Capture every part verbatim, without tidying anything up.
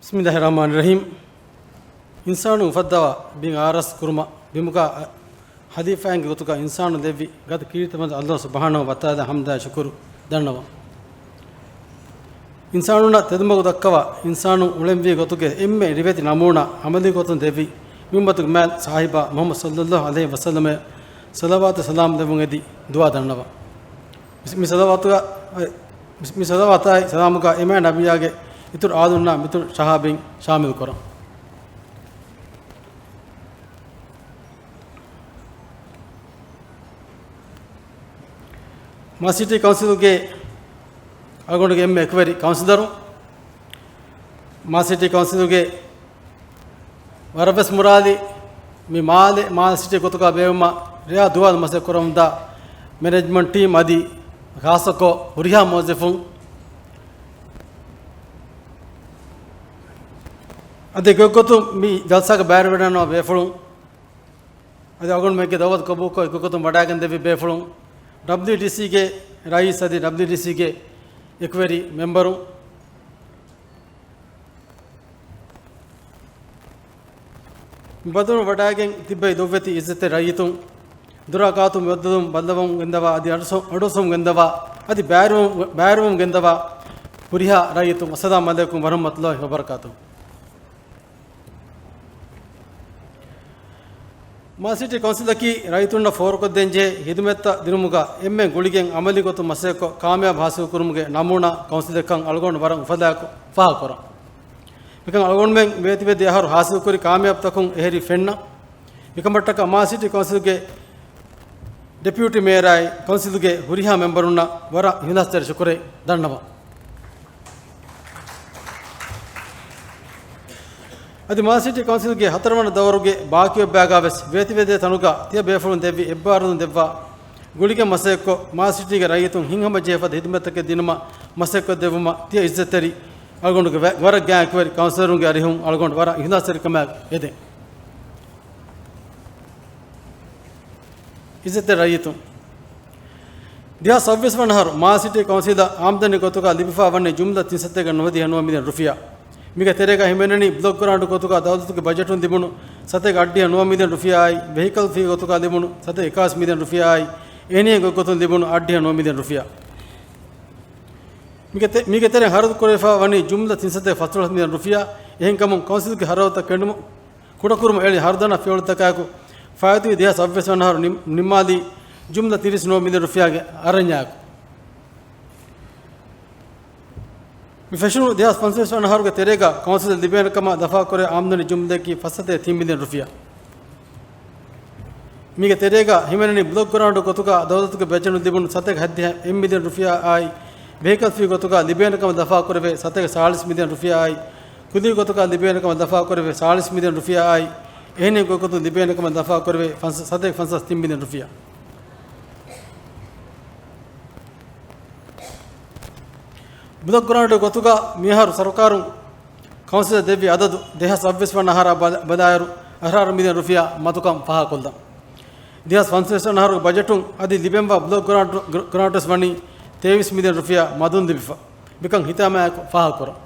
ބިސްމިއްލާހި ރަޙްމާނި ރަޙީމް. އިންސާނުން އުފައްދަވާ ބިން އާރަސް ކުރުމަށް ބިމުގަ ހަލީފާއިންގެ ގޮތުގަ އިންސާނުން ލެއްވި ގަދަ ކީރިތި މަދު ﷲ ސުބްޙާނަހޫ ވަތަޢާލާ ޙަމްދާ ޝުކުރު ދަންނަވަން. އިންސާނުންނަށް ތެދުމަގު ދައްކަވާ، އިންސާނުން އުޅެންވީ ގޮތުގެ އެންމެ ރިވެތި ނަމޫނާ ޢަމަލީ ގޮތުން ދެއްވި މި އުއްމަތުގެ މާތް ސާހިބާ މުޙައްމަދު ޞައްލައްލާހު ޢަލައިހި ވަސައްލަމަށް ޞަލަވާތު ސަލާމް ލެއްވުން އެދި ދުޢާ ދަންނަވަން. މި، މި ޞަލަވާތުގަ، މި، މި ޞަލަވާތާއި ސަލާމުގަ އެމާ ނަބިއްޔާގެ އިތުރު އާލުންނާ މިތުރު ޞަޙާބީން ޝާމިލު ކުރަން. މާލެ ސިޓީ ކައުންސިލުގެ އަޅުގަނޑުގެ އެންމެ އެކުވެރި ކައުންސިލަރު، މާލެ ސިޓީ ކައުންސިލުގެ ވަރަށްވެސް މުރާލި މި މާލެ، މާލެ ސިޓީ ގޮތުގަ ބޭއްވުމަށް ރެޔާ ދުވާލު މަސައްކަތް ކުރަމުންދާ މެނޭޖްމަންޓް ޓީމް އަދި ޚާއްޞަކޮށް ހުރިހާ މުވައްޒަފުން އަދި ގޮތްގޮތުން މި ޖަލްސާގަ ބައިވެރިވެވަޑައިގަންނަވާ ބޭފުޅުން އަދި އަޅުގަނޑުމެންގެ ދައުވަތު ގަބޫލުކޮށް އެކުގޮތުން ވަޑައިގެންދެއްވި ބޭފުޅުން، ޑަބްލިއުޑީސީގެ ރައީސް އަދި ޑަބްލިއުޑީސީގެ އެކުވެރި މެމްބަރު، މި ބަދަލު ވަޑައިގެން ތިއްބައި ލޮބުވެތި އިއްޒަތްތެރި ރައްޔިތުން، ދުރާ ގާތުން މި ބައްދަލުވުން ގެންދަވާ އަދި އަޑުސަ-، އަޑުއައްސަވަން ގެންދަވާ އަދި ބައިވެރިވަމުން، ބައިވެރިވަމުން ގެންދަވާ ހުރިހާ ރައްޔިތުން، އައްސަލާމް ޢަލައިކުމް ވަރަޙްމަތުﷲ ވަބަރަކާތުހު. މާލެ ސިޓީ ކައުންސިލަކީ ރައްޔިތުންނަށް ފޯރުކޮށްދޭންޖެހޭ ހިދުމަތްތައް ދިނުމުގަ އެންމެ ގުޅިގެން ޢަމަލީ ގޮތުން މަސައްކަތްކޮށް ކާމިޔާބު ޙާޞިލުކުރުމުގެ ނަމޫނާ ކައުންސިލެއްކަން އަޅުގަނޑު ވަރަށް އުފަލާއެކު ފާހަގަކުރަން. މިކަން އަޅުގަނޑުމެން ވޭތުވެދިޔަ އަހަރު ޙާޞިލުކުރި ކާމިޔާބުތަކުން އެހެރީ ފެންނަ. މިކަމަށްޓަކައި މާލެ ސިޓީ ކައުންސިލުގެ ޑެޕިއުޓީ މޭޔަރާއި ކައުންސިލުގެ ހުރިހާ މެމްބަރުންނަށް ވަރަށް އިޚްލާޞްތެރި ޝުކުރެއް ދަންނަވަން. އަދި މާލެ ސިޓީ ކައުންސިލްގެ ހަތަރުވަނަ ދައުރުގެ ބާކީ އޮއްބާގާވެސް ވޭތުވެދޭ ތަނުގަ ތިޔަ ބޭފުޅުން ދެއްވި އެއްބާރުލުން ދެއްވާ ގުޅިގެން މަސައްކަތްކޮށް، މާލެ ސިޓީގެ ރައްޔިތުން ހިތްހަމަޖެހޭ ފަދަ ހިދުމަތްތަކެއް ދިނުމަށް މަސައްކަތް ދެއްވުމަށް ތިޔަ އިއްޒަތްތެރި އަޅުގަނޑުގެ ވަ-، ވަރަށް ގާތްކުވެރި ކައުންސިލަރުންގެ އަރިހުން އަޅުގަނޑު ވަރަށް އިޚްލާޞްތެރިކަމާއެކު އެދެން. އިއްޒަތްތެރި ރައްޔިތުން، ދެހާސް ސައްބީސް ވަނަ އަހަރު މާލެ ސިޓީ ކައުންސިލަށް އާމްދަނީ ގޮތުގަ ލިބިފާ ވަނީ ޖުމްލަ ތިން ސަތޭކަ ނުވަދިހަ ނުވަ މިލިއަން ރުފިޔާ. މީގެ ތެރޭގަ ހިމެނެނީ ބްލޮކް ގްރާންޓް ގޮތުގަ ދައުލަތުގެ ބަޖެޓުން ލިބުނު ސަތޭކަ އަށްޑިހަ ނުވަ މިލިއަން ރުފިޔާއާއި، ވެހިކަލް ފީ ގޮތުގަ ލިބުނު ސަތޭކަ އެކާސް މިލިއަން ރުފިޔާއާއި، އެހެނިހެން ގޮތްގޮތުން ލިބުނު އަށްޑިހަ ނުވަ މިލިއަން ރުފިޔާ. މީގެ ތެ-، މީގެ ތެރެއިން ހަރަދު ކުރެވިފާ ވަނީ ޖުމްލަ ތިން ސަތޭކަ ފަސްދޮޅަސް މިލިއަން ރުފިޔާ. އެހެންކަމުން ކައުންސިލްގެ ހަރަދުތައް ކެނޑުމަށް ކުޑަކުރުމަށް އެޅި ހަރުދަނާ ފިޔަވަޅުތަކާއެކު، ފާއިތުވި ދެހާސް ސައްބީސް ވަނަ އަހަރު ނި-، ނިންމާލީ ޖުމްލަ ތިރީސް ނުވަ މިލިއަން ރުފިޔާގެ އަރަންޏާއެކު. މި ފެށުނު ދެހާސް ފަންސަވީސް ވަނަ އަހަރުގެ ތެރޭގަ ކައުންސިލަށް ލިބޭނެ ކަމަށް ލަފާކުރޭ އާމްދަނީ ޖުމްލައަކީ ފަސް ސަތޭކަ ތިން މިލިއަން ރުފިޔާ. މީގެ ތެރޭގަ ހިމެނެނީ ބްލޮކް ގްރާންޓް ގޮތުގަ ދައުލަތުގެ ބަޖެޓުން ލިބުނު ސަތޭކަ ހަތްދިހަ އެއް މިލިއަން ރުފިޔާއާއި، ވެހިކަލް ފީ ގޮތުގަ ލިބޭނެ ކަމަށް ލަފާކުރެވޭ ސަތޭކަ ސާޅީސް މިލިއަން ރުފިޔާއާއި، ކުލީ ގޮތުގަ ލިބޭނެ ކަމަށް ލަފާކުރެވޭ ސާޅީސް މިލިއަން ރުފިޔާއާއި، އެހެނިހެން ގޮތްގޮތުން ލިބޭނެ ކަމަށް ލަފާކުރެވޭ ފަންސަ-، ސަތޭކަ ފަންސާސް ތިން މިލިއަން ރުފިޔާ. ބްލޮކް ގްރާންޓް ގޮތުގަ މިއަހަރު ސަރުކާރުން ކައުންސިލަށް ދެއްވި އަދަދު ދެހާސް ސައްބީސް ވަނަ އަހަރާ ބަލަ-، ބަލާއިރު އަށާރަ މިލިއަން ރުފިޔާ މަދުކަން ފާހަގަކޮށްލަން. ދެހާސް ފަންސަވީސް ވަނަ އަހަރުގެ ބަޖެޓުން އަދި ލިބެންވާ ބްލޮކް ގްރާންޓް، ގްރ-، ގްރާންޓްވެސް ވަނީ ތޭވީސް މިލިއަން ރުފިޔާ މަދުން ލިބިފަ. މިކަން ހިތާމައާއެކު ފާހަގަކުރަން.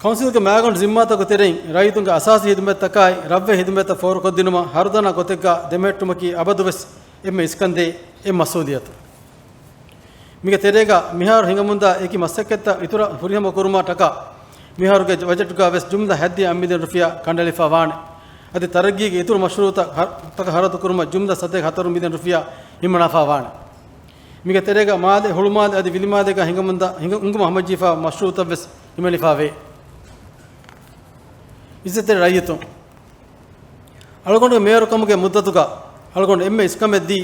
ކައުންސިލްގެ މައިގަނޑު ޒިންމާތަކުގެ ތެރެއިން ރައްޔިތުންގެ އަސާސީ ހިދުމަތްތަކާއި، ރަށްވެ ހިދުމަތްތައް ފޯރުކޮށްދިނުމަށް ހަރުދަނާ ގޮތެއްގަ ދެމެހެއްޓުމަކީ އަބަދުވެސް އެންމެ އިސްކަންދޭ އެއް މަސްއޫލިއްޔަތު. މީގެ ތެރޭގަ މިހާރު ހިނގަމުންދާ އެކި މަސައްކަތްތައް އިތުރަށް ފުރިހަމަ ކުރުމަށް ޓަކާ މިހާރުގެ ބަޖެޓްގަ ވެސް ޖުމްލަ ހަތްދިހަ މިލިއަން ރުފިޔާ ކަނޑައެޅިފަ ވާނެ. އަދި ތަރައްގީގެ އިތުރު މަޝްރޫއުތައް ހަ-، ތަކަށް ހަރަދު ކުރުމަށް ޖުމްލަ ސަތޭކަ ހަތަރު މިލިއަން ރުފިޔާ ހިމަނާފަ ވާނެ. މީގެ ތެރޭގަ މާލެ، ހުޅުމާލެ އަދި ވިލިމާލޭގަ ހިނގަމުންދާ، ހިނގަ-، ހިނގުމަށް ހަމަޖެހިފަ މަޝްރޫއުތައް ވެސް ހިމެނިފަ ވޭ. އިއްޒަތްތެރި ރައްޔިތުން، އަޅުގަނޑުގެ މޭޔަރުކަމުގެ މުއްދަތުގަ އަޅުގަނޑު އެންމެ އިސްކަމެއް ދީ،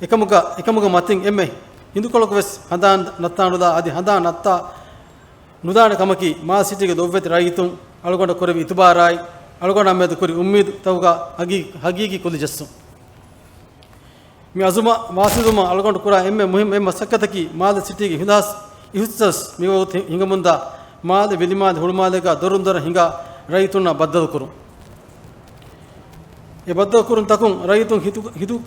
އެކަމުގަ، އެކަމުގެ މަތިން އެންމެ ހިނދުކޮޅަކު ވެސް ހަނދާން ނައްތާނުލާ އަދި ހަނދާން ނައްތާ ނުދާނެ ކަމަކީ، މާލެ ސިޓީގެ ލޮބުވެތި ރައްޔިތުން އަޅުގަނޑަށް ކުރެއްވި އިތުބާރާއި، އަޅުގަނޑާ މެދު ކުރި އުއްމީދުތަކުގަ ހަގީ-، ހަގީގީ ކުލި ޖެއްސުން. މި އަޒުމަށް ވާސިލުވުމަށް އަޅުގަނޑު ކުރާ އެންމެ މުހިއްމު އެއް މަސައްކަތަކީ، މާލެ ސިޓީގެ އިހުލާސް، އިހުސާސް މިވަގުތު ހިނގަމުންދާ މާލެ، ވިލިމާލެ، ހުޅުމާލޭގަ ދޮރުން ދޮރަށް ހިނގާ ރައްޔިތުންނާ ބައްދަލުކުރުން. އެ ބައްދަލުކުރުންތަކުން ރައްޔިތުން ހިތު-، ހިތު-،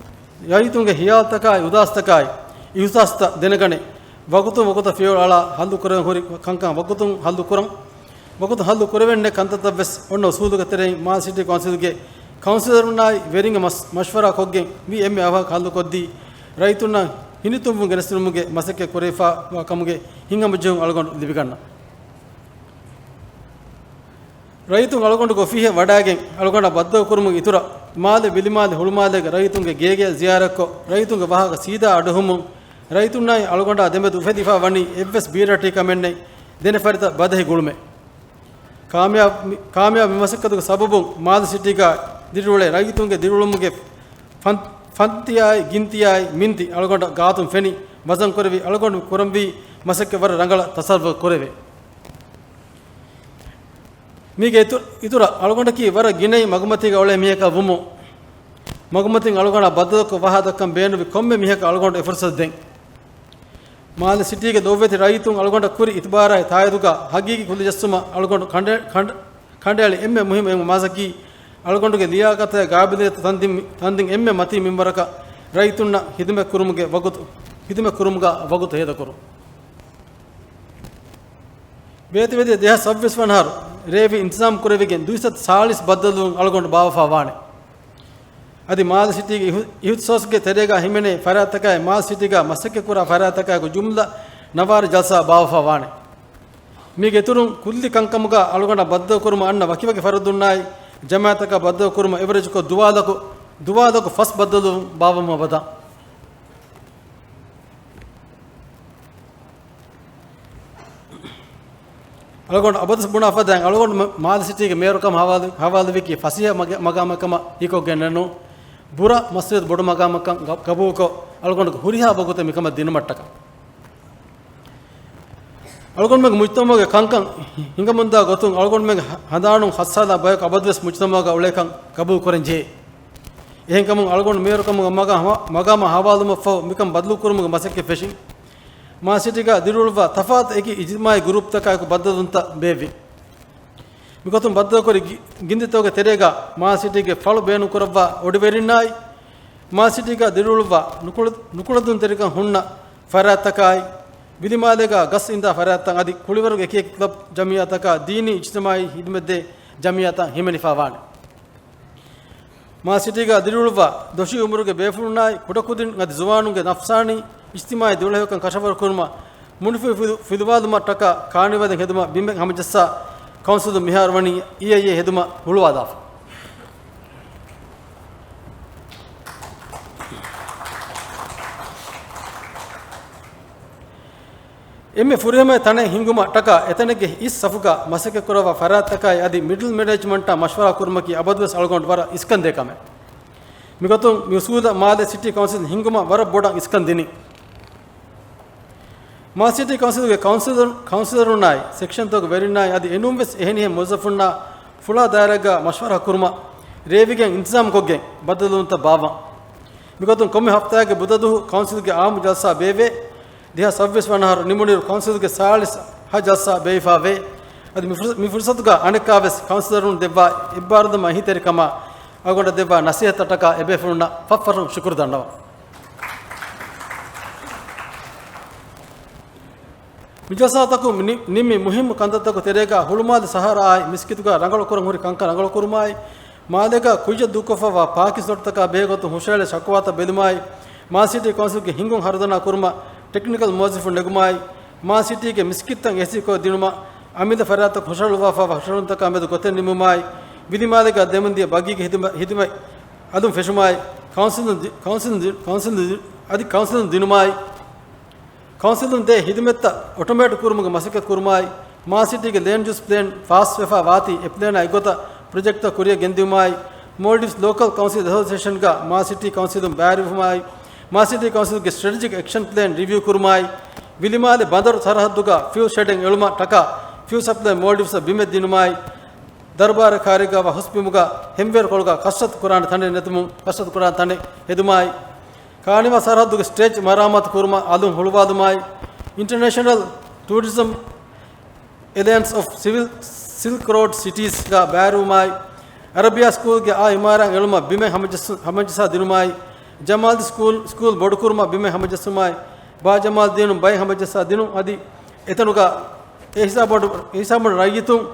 ރައްޔިތުންގެ ހިޔާލުތަކާއި، އުދާސްތަކާއި، އިހުސާސްތައް ދެނެގަނެ، ވަގުތުން ވަގުތަށް ފިޔަވަޅު އަޅާ ހައްލު ކުރެވެން ހުރި ކަންކަން ވަގުތުން ހައްލު ކުރަން. ވަގުތުން ހައްލު ކުރެވެން ނެތް ކަންތައްތައް ވެސް އޮންނަ އުސޫލުގެ ތެރެއިން މާލެ ސިޓީ ކައުންސިލްގެ ކައުންސިލަރުންނާއި ވެރިންގެ މަސް-، މަޝްވަރާ ކޮށްގެން މި އެންމެ އަވަހަކަށް ހައްލު ކޮށްދީ، ރައްޔިތުންނަށް ހިނިތުންވުން ގެނެސްދިނުމުގެ މަސައްކަތް ކުރެވިފައިވާ ކަމުގެ ހިތްހަމަޖެހުން އަޅުގަނޑު ލިބިގަންނަ. ރައްޔިތުން އަޅުގަނޑުގެ އޮފީހަށް ވަޑައިގެން އަޅުގަނޑަށް ބައްދަލުކުރުމުގެ އިތުރަށް، މާލެ ވިލިމާލެ ހުޅުމާލޭގެ ރައްޔިތުންގެ ގޭގެއަށް ޒިޔާރަތްކޮށް، ރައްޔިތުންގެ ވާހަކަ ސީދާ އަޑުއެހުމުން، ރައްޔިތުންނާއި އަޅުގަނޑާ ދެމެދު އުފެދިފަ ވަނީ އެއްވެސް ބީރައްޓެހިކަމެއްނެތް، ދެނެފަރިތައް ބަދަހި ގުޅުމެއް. ކާމިޔާބު، ކާމިޔާބު މި މަސައްކަތުގެ ސަބަބުން މާލެ ސިޓީގަ ދިރިއުޅޭ ރައްޔިތުންގެ ދިރިއުޅުމުގެ ފަން-، ފަންތިއާއި، ގިންތިއާއި، މިންތި އަޅުގަނޑަށް ގާތުން ފެނި، ވަޒަންކުރެވި، އަޅުގަނޑު ކުރަންވީ މަސައްކަތް ވަރަށް ރަނގަޅަށް ތަސައްވަރު ކުރެވޭ. މީގެ އިތު-، އިތުރަށް އަޅުގަނޑަކީ ވަރަށް ގިނައިން މަގުމަތީގަ އުޅޭ މީހަކަށް ވުމުން، މަގުމަތިން އަޅުގަނޑާ ބައްދަލުކޮށް ވާހަކަ ދައްކަން ބޭނުންވި ކޮންމެ މީހަކަށް އަޅުގަނޑު އެ ފުރުސަތު ދޭން. މާލެ ސިޓީގެ ދޮށްވެތި ރައްޔިތުން އަޅުގަނޑަށް ކުރި އިތުބާރާއި ތާއީދުގަ ހަގީގީ ކުލަޖައްސުމަށް އަޅުގަނޑު ކަނޑަ-، ކަނޑަ-، ކަނޑައެޅި އެންމެ މުހިއްމު އެއް މަސައްކަތަކީ، އަޅުގަނޑުގެ ލިޔާގަތާއި ގާބިލިއްޔަތު ތަންދިން، ތަންދިން އެންމެ މަތީ މިންވަރަކަށް ރައްޔިތުންނަށް ހިދުމަތް ކުރުމުގެ ވަގުތު، ހިދުމަތް ކުރުމުގަ ވަގުތު ހޭދަކުރުން. ވޭތުވެދިޔަ ދެހާސް ސައްބީސް ވަނަ އަހަރު ރޭވި އިންތިޒާމް ކުރެވިގެން ދުއިސައްތަ ސާޅީސް ބައްދަލުވުން އަޅުގަނޑު ބާވަފާ ވާނެ. އަދި މާލެ ސިޓީގެ އިހު-، އިހުތިސޯސްގެ ތެރޭގަ ހިމެނޭ ފަރާތްތަކާއި، މާލެ ސިޓީގަ މަސައްކަތްކުރާ ފަރާތްތަކާއެކު ޖުމްލަ ނަވާރަ ޖަލްސާ ބާވަފާ ވާނެ. މީގެ އިތުރުން ކުއްލި ކަންކަމުގަ އަޅުގަނޑަށް ބައްދަލުކުރުމަށް އަންނަ ވަކިވަކި ފަރުދުންނާއި، ޖަމާއަތަކަށް ބައްދަލުކުރުމަށް އެވަރެޖުކޮށް ދުވާލަކު، ދުވާލަކު ފަސް ބައްދަލުވުން ބާވަމުން އަބަދަށް. އަޅުގަނޑު އަބަދުވެސް ބުނާ ފަދައިން، އަޅުގަނޑު މަ-، މާލެ ސިޓީގެ މޭޔަރުކަމަށް ހަވާލު-، ހަވާލުވީކީ ފަސޭހަ މަގ-، މަގާމެއް ކަމަށް ހީކޮށްގެން ނޫން، ބުރަ މަސްވެރި ބޮޑު މަގާމެއްކަން ގަ-، ގަބޫލުކޮށް، އަޅުގަނޑުގެ ހުރިހާ ވަގުތެއް މިކަމަށް ދިނުމަށްޓަކާ. އަޅުގަނޑުމެންގެ މުޖްތަމަޢުގެ ކަންކަން ހިނގަމުންދާ ގޮތުން، އަޅުގަނޑުމެންގެ ހަ-، ހަނދާނުން ހަތް ސާލާ ބަޔަކު އަބަދުވެސް މުޖްތަމަޢުގަ އުޅޭކަން ގަބޫލު ކުރަން ޖެހޭ. އެހެންކަމުން، އަޅުގަނޑު މޭޔަރުކަމުގެ މަގާ-، މަގާމަށް ހަވާލުވުމަށްފަހު، މިކަން ބަދަލުކުރުމުގެ މަސައްކަތް ފެށިން. މާލެ ސިޓީގަ ދިރިއުޅުއްވާ ތަފާތު އެކި އިޖްތިމާޢީ ގްރޫޕްތަކާއެކު ބައްދަލުވުންތައް ބޭއްވި. މިގޮތުން ބައްދަލުކުރި ގި-، ގިންތިތަކުގެ ތެރޭގަ މާލެ ސިޓީގެ ފަޅު ބޭނުންކުރައްވާ އޮޑިވެރިންނާއި، މާލެ ސިޓީގަ ދިރިއުޅުއްވާ ނުކުޅަ-، ނުކުޅަދުންތެރިކަން ހުންނަ ފަރާތްތަކާއި، ވިލިމާލޭގަ ގަސް އިންދާ ފަރާތްތައް އަދި ކުޅިވަރުގެ އެކިއެކި ކްލަބް ޖަމިއްޔާތަކާ ދީނީ އިޖްތިމާޢީ ހިދުމަތްދޭ ޖަމިއްޔާތައް ހިމެނިފައިވާނެ. މާލެ ސިޓީގަ ދިރިއުޅުއްވާ ދޮށީ އުމުރުގެ ބޭފުޅުންނާއި ކުޑަކުދިން އަދި ޒުވާނުންގެ ނަފްސާނީ އިޖްތިމާޢީ ދިރިއުޅޭހިކަން ކަށަވަރުކުރުމަށް މުނިފުހި ފިލު-، ފިލުވާލުމަށްޓަކާ ކާނިވަލެއް ހެދުމަށް ބިމެއް ހަމަޖައްސާ ކައުންސިލުން މިހާރު ވަނީ އީއައިއޭ ހެދުމަށް ހުޅުވާލާފަ. އެންމެ ފުރިހަމަ ތަނެއް ހިންގުމަށް ޓަކާ އެތަނެއްގެ އިސް ސަފުގަ މަސައްކަތްކުރައްވާ ފަރާތްތަކާއި އަދި މިޑްލް މެނޭޖްމަންޓާ މަޝްވަރާ ކުރުމަކީ އަބަދުވެސް އަޅުގަނޑު ވަރަށް އިސްކަންދޭ ކަމެއް. މިގޮތުން މި އުސޫލަށް މާލެ ސިޓީ ކައުންސިލް ހިންގުމަށް ވަރަށް ބޮޑަށް އިސްކަން ދިނީ. މާލެ ސިޓީ ކައުންސިލްގެ ކައުންސިލަރު-، ކައުންސިލަރުންނާއި، ސެކްޝަންތަކުގެ ވެރިންނާއި އަދި އެނޫންވެސް އެހެނިހެން މުވައްޒަފުންނާ ފުޅާ ދާއިރާގަ މަޝްވަރާ ކުރުމަށް ރޭވިގެން އިންތިޒާމްކޮށްގެން ބައްދަލުވުންތައް ބާއްވަން. މިގޮތުން ކޮންމެ ހަފްތާއެއްގެ ބުދަ ދުހު ކައުންސިލްގެ އާއްމު ޖަލްސާ ބޭއްވޭ. ދެހާސް ސައްބީސް ވަނަ އަހަރު ނިމުނުއިރު ކައުންސިލްގެ ސާޅީސް ހަ ޖަލްސާ ބޭއްވިފައިވޭ. އަދި މި ފުރުސަ-، މި ފުރުސަތުގަ އަނެއްކާވެސް ކައުންސިލަރުން ދެއްވާ އެއްބާރުލުމާ އެހީތެރިކަމާ އަޅުގަނޑަށް ދެއްވާ ނަސޭހަތަށްޓަކާ އެބޭފުޅުންނަށް ފަށްފަށުން ޝުކުރު ދަންނަވަން. މި ޖަލްސާތަކުން ނި-، ނިންމި މުހިއްމު ކަންތައްތަކުގެ ތެރޭގަ ހުޅުމާލެ ސަހަރާއާއި މިސްކިތުގަ ރަނގަޅުކުރަން ހުރި ކަންކަން ރަނގަޅުކުރުމާއި، މާލޭގަ ކުއްޖަށް ދޫކޮށްފައިވާ ޕާކި ސްލޮޓްތަކާ ބެހޭގޮތުން ހުށައެޅޭ ޝަކުވާތައް ބެލުމާއި، މާލެ ސިޓީ ކައުންސިލްގެ ހިންގުން ހަރުދަނާ ކުރުމަށް ޓެކްނިކަލް މުވައްޒަފުން ނެގުމާއި، މާލެ ސިޓީގެ މިސްކިތްތައް އޭސީކޮށް ދިނުމަށް، އަމިއްލަ ފަރާތްތަކަށް ހުށަހެޅުއްވާފައިވާ ހުށަހެޅުންތަކާ މެދު ގޮތެއް ނިމުމާއި، ވިލިމާލޭގަ ދެމުންދިޔަ ބަގީގެ ހިދުމަ-، ހިދުމަތް އަލުން ފެށުމާއި، ކައުންސިލުން ދި-، ކައުންސިލުން ދި-، ކައުންސިލުން ދި-، އަދި ކައުންސިލުން ދިނުމާއި، ކައުންސިލުން ދޭ ހިދުމަތްތައް އޮޓޮމޭޓް ކުރުމުގެ މަސައްކަތް ކުރުމާއި، މާލެ ސިޓީގެ ލޭންޑް ޔޫސް ޕްލޭން ފާސްވެފަ ވާތީ، އެ ޕްލޭނާ އެއްގޮތަށް ޕްރޮޖެކްޓްތައް ކުރިއަށް ގެންދިއުމާއި، މޯލްޑިވްސް ލޯކަލް ކައުންސިލް އެސޯސިއޭޝަންގަ މާލެ ސިޓީ ކައުންސިލުން ބައިވެރިވުމާއި، މާލެ ސިޓީ ކައުންސިލްގެ ސްޓްރެޓެޖިކް އެކްޝަން ޕްލޭން ރިވިއު ކުރުމާއި، ވިލިމާލެ ބަނދަރު ސަރަހައްދުގަ ފިއުލް ޝެޑެއް އެޅުމަށް ޓަކާ ފިއުލް ސަޕްލައި މޯލްޑިވްސްއަށް ބިމެއް ދިނުމާއި، ދަރުބާރަށް ކާރިގަ ވާ ހުސްބިމުގަ ހެންވޭރު ކޮޅުގަ ކަސްރަތު ކުރާނެ ތަނެއް ނެތުމުން ކަސްރަތު ކުރާނެ ތަނެއް ހެދުމާއި، ކާނިވާ ސަރަހައްދުގެ ސްޓޭޖް މަރާމާތު ކުރުމަށް އަލުން ހުޅުވާލުމާއި، އިންޓަރނޭޝަނަލް ޓޫރިޒަމް އެލަޔަންސް އޮފް ސިވިލް ސިލްކް ރޯޑް ސިޓީޒްގަ ބައިވެރިވުމާއި، އަރަބިއާ ސްކޫލްގެ އާ އިމާރާތް އެޅުމަށް ބިމެއް ހަމަޖައްސު-، ހަމަޖައްސާ ދިނުމާއި، ޖަމާލްދީ ސްކޫލް، ސްކޫލް ބޮޑުކުރުމަށް ބިމެއް ހަމަޖައްސުމާއި، ބާޖަމާލް ދިޔުނު ބައެއް ހަމަޖައްސާ ދިނުން. އަދި އެތަނުގަ އެ ހިސާބުން، އެ ހިސާބުން ރައްޔިތުން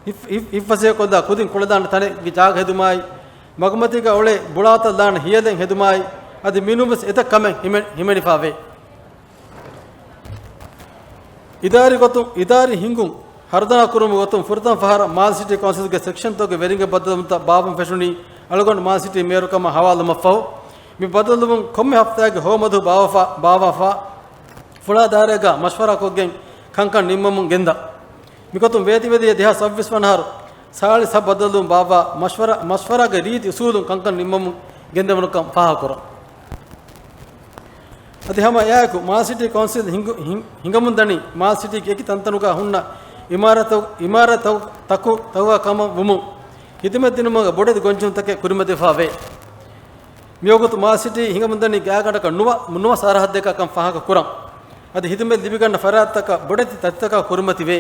ހި-، ހި-، ހިތްފަސޭހަކޮށްލާ ކުދިން ކުޅަދާނެ ތަނެއްގެ ޖާގަ ހެދުމާއި، މަގުމަތީގަ އުޅޭ ބުޅާތައް ލާނެ ހިޔަލެއް ހެދުމާއި، އަދި މިނޫންވެސް އެތައް ކަމެއް ހިމެ-، ހިމެނިފާވޭ. އިދާރީ ގޮތުން، އިދާރީ ހިންގުން ހަރުދަނާ ކުރުމުގެ ގޮތުން ފުރަތަމަ ފަހަރަށް މާލެ ސިޓީ ކައުންސިލްގެ ސެކްޝަންތަކުގެ ވެރިންގެ ބައްދަލުވުންތައް ބާއްވަން ފެށުނީ އަޅުގަނޑު މާލެ ސިޓީ މޭޔަރު ކަމަށް ހަވާލުވުމަށްފަހު. މި ބައްދަލުވުން ކޮންމެ ހަފްތާއެއްގެ ހޯމަދު ބާއްވަފާ، ބާއްވާފާ، ފުޅާ ދާއިރާގަ މަޝްވަރާކޮށްގެން ކަންކަން ނިންމަމުން ގެންދާ. މިގޮތުން ވޭތުވެދިޔަ ދެހާސް ސައްބީސް ވަނަ އަހަރު ސާޅީސް ހަ ބައްދަލުވުން ބާއްވާ މަޝްވަރާ، މަޝްވަރާގެ ރީތި އުސޫލުން ކަންކަން ނިންމަމުން ގެންދެވުނުކަން ފާހަގަކުރަން. އަދި ހަމަ އެއާއެކު، މާލެ ސިޓީ ކައުންސިލް ހިންގު-، ހިން-، ހިނގަމުންދަނީ، މާލެ ސިޓީގެ އެކި ތަންތަނުގަ ހުންނަ އިމާރާތު-، އިމާރާތު-، ތަކު-، ތަކުގަ ކަމަށް ވުމުން، ހިދުމަތް ދިނުމުގެ ބޮޑެތި ގޮންޖެހުންތަކެއް ކުރިމަތިވެފަ ވޭ. މިވަގުތު މާލެ ސިޓީ ހިނގަމުންދަނީ ގާތްގަނޑަކަށް ނުވަ، ނުވަ ސަރަހައްދެއްގަ ކަން ފާހަގަ ކުރަން. އަދި ހިދުމަތް ލިބިގަންނަ ފަރާތްތަކަށް ބޮޑެތި ތަތިތަކާ ކުރިމަތިވޭ.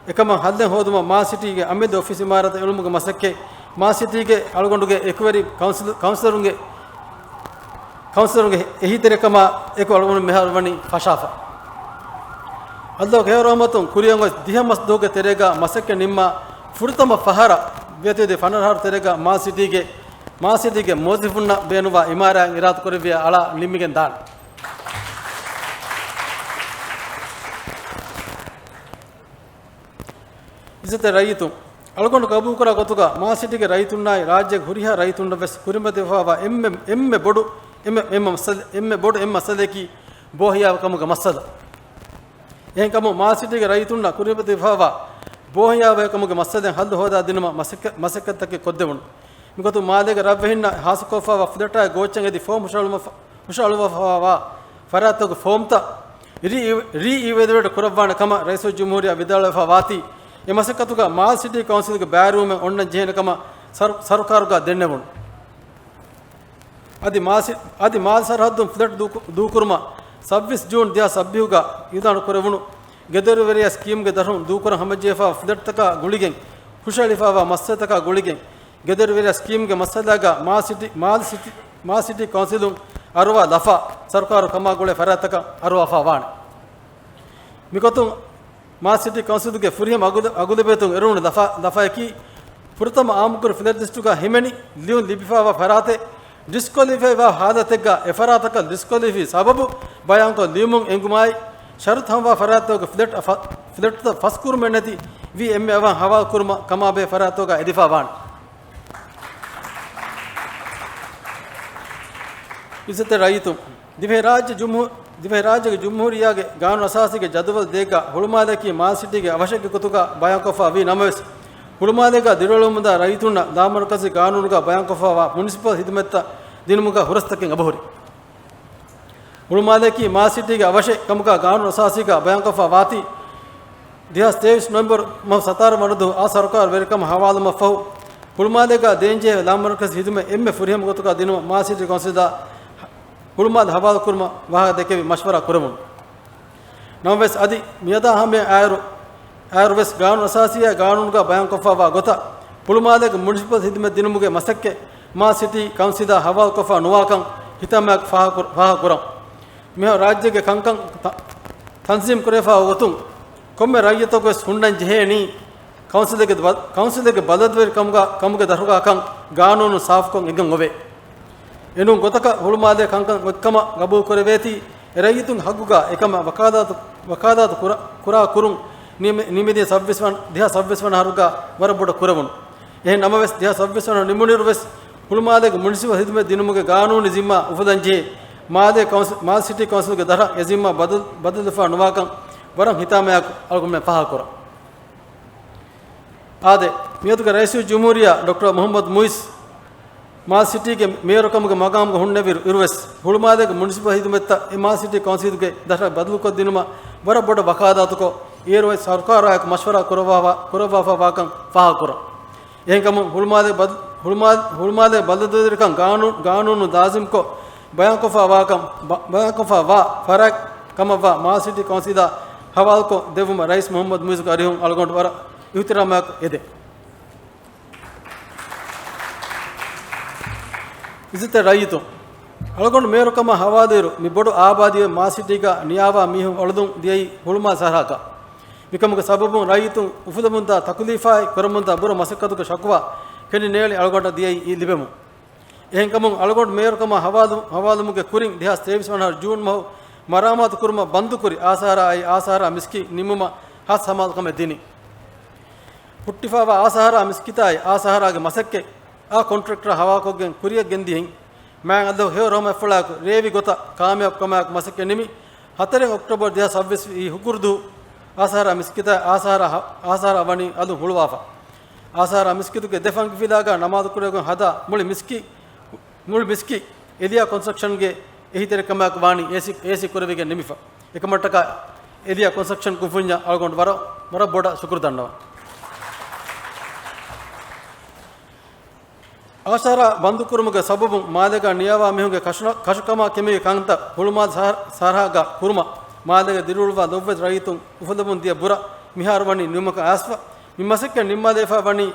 އެކަމަށް ހައްލެއް ހޯދުމަށް މާލެ ސިޓީގެ އަމިއްލަ އޮފީސް އިމާރާތަށް އެޅުމުގެ މަސައްކަތް މާލެ ސިޓީގެ އަޅުގަނޑުގެ އެކުވެރި ކައުންސިލް-، ކައުންސިލަރުންގެ، ކައުންސިލަރުންގެ އެހީތެރިކަމާ އެކު އަޅުގަނޑު މިހާރު ވަނީ ފަށާފަ. އައްލާހުގެ ހެޔޮ ރަޙްމަތުން ކުރިއަށް ގޮސް ދިހަ މަސް ދުވަހުގެ ތެރޭގަ މަސައްކަތް ނިންމާ ފުރަތަމަ ފަހަރަށް ވޭތުވެދިޔަ ފަނަރަ އަހަރު ތެރޭގަ މާލެ ސިޓީގެ، މާލެ ސިޓީގެ މުވައްޒަފުންނަށް ބޭނުންވާ އިމާރާތް އިރާދަކުރެއްވިޔާ އަޅާ ނިންމިގެން ދާނެ. އިއްޒަތްތެރި ރައްޔިތުން، އަޅުގަނޑު ގަބޫލުކުރާ ގޮތުގަ މާލެ ސިޓީގެ ރައްޔިތުންނާއި ރާއްޖޭގެ ހުރިހާ ރައްޔިތުންނަށް ވެސް ކުރިމަތިވެފައިވާ އެންމެ، އެންމެ ބޮޑު، އެންމެ، އެންމެ މައްސަލަ-، އެންމެ ބޮޑު އެއް މައްސަލަޔަކީ ބޯހިޔާވައިކަމުގެ މައްސަލަ. އެހެންކަމުން މާލެ ސިޓީގެ ރައްޔިތުންނަށް ކުރިމަތިވެފައިވާ ބޯހިޔާވައިކަމުގެ މައްސަލައިން ހައްލު ހޯދާ ދިނުމަށް މަސައްކަ-، މަސައްކަތްތަކެއް ކޮށްދެވުނު. މިގޮތުން މާލޭގެ ރަށްވެހިންނަށް ހާއްސަކޮށްފައިވާ ފްލެޓާއި ގޯއްޗަށް އެދި ފޯމް ހުށަހަޅުމަށް-، ހުށަހަޅުވަފައިވާ ފަރާތްތަކުގެ ފޯމްތައް ރީ-، ރީއިވެލުއޭޓް ކުރައްވާނެ ކަމަށް ރައީސުލްޖުމްހޫރިއްޔާ ވިދާޅުވެފައިވާތީ، އެ މަސައްކަތުގަ މާލެ ސިޓީ ކައުންސިލްގެ ބައިވެރިވުމެއް އޮންނަން ޖެހޭނެ ކަމަށް ސަރު-، ސަރުކާރުގަ ދެންނެވުނު. އަދި މާލެ ސި-، އަދި މާލެ ސަރަހައްދުން ފްލެޓް ދޫކު-، ދޫކުރުމަށް ސައްބީސް ޖޫން ދެހާސް ސައްބީހުގަ އިއުލާނު ކުރެވުނު ގެދޮރުވެރިޔާ ސްކީމްގެ ދަށުން ދޫކުރަން ހަމަޖެހިފައިވާ ފްލެޓްތަކާ ގުޅިގެން، ހުށަހެޅިފައިވާ މައްސަލަތަކާ ގުޅިގެން، ގެދޮރުވެރިޔާ ސްކީމްގެ މައްސަލާގަ މާލެ ސިޓީ، މާލެ ސިޓީ، މާލެ ސިޓީ ކައުންސިލުން އަރުވާ ލަފާ ސަރުކާރު ކަމާ ގުޅޭ ފަރާތްތަކަށް އަރުވާފައި ވާނެ. މިގޮތުން މާލެ ސިޓީ ކައުންސިލުގެ ފުރިހަމަ އަގުލެ-، އަގުލެބޭތުން އެރުވުނު ލަފާ-، ލަފާޔަކީ، ފުރަތަމަ އާއްމުކުރި ފްލެޓް ލިސްޓުގަ ހިމެނި ލިޔުން ލިބިފައިވާ ފަރާތެއް ޑިސްކޮލިފައިވާ ހާލަތެއްގަ އެފަރާތަކަށް ޑިސްކޮލިފައި ސަބަބު ބަޔާންކޮށް ލިޔުމުން އެނގުމާއި، ޝަރުތު ހަމަވާ ފަރާތްތަކުގެ ފްލެޓް ފަ-، ފްލެޓްތައް ފަސްކުރުމެއް ނެތި ވީ އެންމެ އަވަހަށް ހަވާލު ކުރުމަށް ކަމާބެހޭ ފަރާތްތަކުގަ އެދިފައި ވާނެ. އިއްޒަތްތެރި ރައްޔިތުން، ދިވެހިރާއްޖެ ޖުމްހޫ-، ދިވެހިރާއްޖޭގެ ޖުމްހޫރިއްޔާގެ ގާނޫނު އަސާސީގެ ޖަދުވަލު ދޭއްގަ ހުޅުމާލެއަކީ މާލެ ސިޓީގެ އަވަށެއްގެ ގޮތުގަ ބަޔާންކޮށްފަ ވީ ނަމަވެސް، ހުޅުމާލޭގަ ދިރިއުޅެމުންދާ ރައްޔިތުންނަށް ލާމަރުކަޒީ ގާނޫނުގަ ބަޔާންކޮށްފައިވާ މުނިސިޕަލް ހިދުމަތްތައް ދިނުމުގަ ހުރަސްތަކެއް އެބަހުރި. ހުޅުމާލެއަކީ މާލެ ސިޓީގެ އަވަށެއް ކަމުގަ ގާނޫނު އަސާސީގަ ބަޔާންކޮށްފަ ވާތީ، ދެހާސް ތޭވީސް ނޮވެމްބަރު މަހު ސަތާރަ ވަނަ ދުވަހު އާ ސަރުކާރު ވެރިކަމަށް ހަވާލުވުމަށްފަހު، ހުޅުމާލޭގަ ދޭންޖެހޭ ލާމަރުކަޒީ ހިދުމަތް އެންމެ ފުރިހަމަ ގޮތުގަ ދިނުމަށް މާލެ ސިޓީ ކައުންސިލާ ހުޅުމާލެ ހަވާލުކުރުމަށް ވާހަކަ ދެކެވި މަޝްވަރާ ކުރެވުނު. ނަމަވެސް އަދި މިއަދާ ހަމަޔަށް އާއިރު، އާއިރުވެސް ގާނޫނު އަސާސީއާ ގާނޫނުގަ ބަޔާންކޮށްފައިވާ ގޮތަށް ހުޅުމާލޭގެ މުނިސިޕަލް ހިދުމަތް ދިނުމުގެ މަސައްކަތް މާލެ ސިޓީ ކައުންސިލާ ހަވާލުކޮށްފަ ނުވާކަން ހިތާމަޔާއެކު ފާހަގަކުރ-، ފާހަގަކުރަން. މިހާރު ރާއްޖޭގެ ކަންކަން ތަ-، ތަންޒީމް ކުރެވިފައިވާ ގޮތުން ކޮންމެ ރައްޔިތަކުވެސް ހުންނަން ޖެހޭނީ، ކައުންސިލެއްގެ ބަ-، ކައުންސިލެއްގެ ބަލަދުވެރިކަމުގަ-، ކަމުގެ ދަށުގަ ކަން ގާނޫނުން ސާފުކޮށް އެނގެން އޮވޭ. އެނޫން ގޮތަކަށް ހުޅުމާލޭ ކަންކަން އޮތްކަމަށް ގަބޫލުކުރެވޭތީ، އެރައްޔިތުންގެ ހައްގުގަ އެކަމަށް ވަކާލާތު، ވަކާލާތު ކުރާ، ކުރާ ކުރުން ނިމި-، ނިމިދިޔަ ސައްބީސް ވަނަ، ދެހާސް ސައްބީސް ވަނަ އަހަރުގަ ވަރަށް ބޮޑަށް ކުރެވުނު. އެހެން ނަމަވެސް، ދެހާސް ސައްބީސް ވަނަ ނިމުނުއިރުވެސް، ހުޅުމާލޭގެ މުނިސިޕަލް ހިދުމަތް ދިނުމުގެ ގާނޫނީ ޒިންމާ އުފުލަންޖެހޭ މާލޭ ކައުންސި-، މާލެ ސިޓީ ކައުންސިލްގެ ދަށަށް އެ ޒިންމާ ބަދަލު، ބަދަލުވެފަ ނުވާކަން ވަރަށް ހިތާމަޔާއެކު އަޅުގަނޑުމެން ފާހަގަކުރަން. އާދެ، މިއަދުގެ ރައީސުލްޖުމްހޫރިއްޔާ ޑޮކްޓަރ މުހައްމަދު މުއިޒް މާލެ ސިޓީގެ މޭޔަރުކަމުގެ މަގާމުގަ ހުންނެވި އިރުވެސް، ހުޅުމާލޭގެ މުނިސިޕަލް ހިދުމަތްތައް އެ މާލެ ސިޓީ ކައުންސިލްގެ ދަށަށް ބަދަލުކޮށްދިނުމަށް ވަރަށް ބޮޑަށް ވަކާލާތުކޮށް، އޭރުވެސް ސަރުކާރާއެކު މަޝްވަރާ ކުރައްވާފަ، ކުރައްވާފައިވާކަން ފާހަގަކުރަން. އެހެންކަމުން ހުޅުމާލޭ ބަދ-، ހުޅުމާ-، ހުޅުމާލޭ ބަލަދުވެރިކަން ގާނޫ-، ގާނޫނު ލާޒިމްކޮށް، ބަޔާންކޮށްފައިވާކަން، ބަ-، ބަޔާންކޮށްފައިވާ ފަރާތް ކަމަށްވާ މާލެ ސިޓީ ކައުންސިލާ ހަވާލުކޮށް ދެއްވުމަށް ރައީސް މުހައްމަދު މުއިޒުގެ އަރިހުން އަޅުގަނޑު ވަރަށް އިހުތިރާމާއެކު އެދެން. އިއްޒަތްތެރި ރައްޔިތުން، އަޅުގަނޑު މޭޔަރުކަމާ ހަވާލުވިއިރު، މި ބޮޑު އާބާދީ މާ ސިޓީގަ ނިޔާވާ މީހުން އަޅުދުން ދިޔައީ ހުޅުމާލު ސަރަހައްގަ. މިކަމުގެ ސަބަބުން ރައްޔިތުން އުފުލަމުންދާ ތަކުލީފާއި ކުރަމުންދާ ބުރަ މަސައްކަތުގެ ޝަކުވާ ކެނޑި ނޭޅި އަޅުގަނޑަށް ދިޔައީ ލިބެމުން. އެހެންކަމުން އަޅުގަނޑު މޭޔަރުކަމާ ހަވާލު، ހަވާލުމުގެ ކުރިން ދެހާސް ތޭވީސް ވަނަ އަހަރު ޖޫން މަހު މަރާމާތު ކުރުމަށް ބަންދުކުރި އާސާރާއި އާސާރާ މިސްކިތް ނިންމުމަށް ހާސް ހަމައަޅުކަމެއް ދިނީ. ހުއްޓިފާވާ އާސާރާ މިސްކިތާއި އާސާރާގެ މަސައްކަތް އާ ކޮންޓްރެކްޓަރ ހަވާކޮށްގެން ކުރިއަށް ގެންދިޔައިން، މާތް އައްލަހު ހެޔޮ ރަހުމަތްފުޅާއެކު ރޭވި ގޮތަށް ކާމިޔާބު ކަމާއެކު މަސައްކަތް ނިމި، ހަތަރެއް އޮކްޓޯބަރު ދެހާސް ސައްބީސް ހުކުރުދު އާސާރާ މިސްކިތާ އާސާރާ ހަ-، އާސާރާ ވަނީ އަލުން ހުޅުވާފަ. އާސާރާ މިސްކިތުގެ ދެ ފަންކިފިލާގަ ނަމާދު ކުރެވިގެން ހަދާ މުޅި މިސްކި-، މުޅި މިސްކިތް އެލިޔާ ކޮންސްޓްރަކްޝަންގެ އެހީތެރިކަމާއެކު ވާނީ އޭސީ، އޭސީ ކުރެވިގެން ނިމިފަ. އެކަމަށްޓަކާ އެލިޔާ ކޮންސްޓްރަކްޝަން ކުންފުންޏަށް އަޅުގަނޑު ވަރަށް، ވަރަށް ބޮޑަށް ޝުކުރު ދަންނަވަން. އާސާރާ ބަންދުކުރުމުގެ ސަބަބުން މާލޭގަ ނިޔާވާ މީހުންގެ ކަށު-، ކަށުކަމާ ކެމި ކަންތައް ހުޅުމާލު ސަރ-، ސަރަހައްގަ ކުރުމަށް މާލޭގަ ދިރިއުޅުވާ ލޮބުވެތި ރައްޔިތުން އުފުލަމުން ދިޔަ ބުރަ މިހާރު ވަނީ ނިމުމަކަށް އައިސްފަ. މި މަސައްކަތް ނިންމާލައިފަ ވަނީ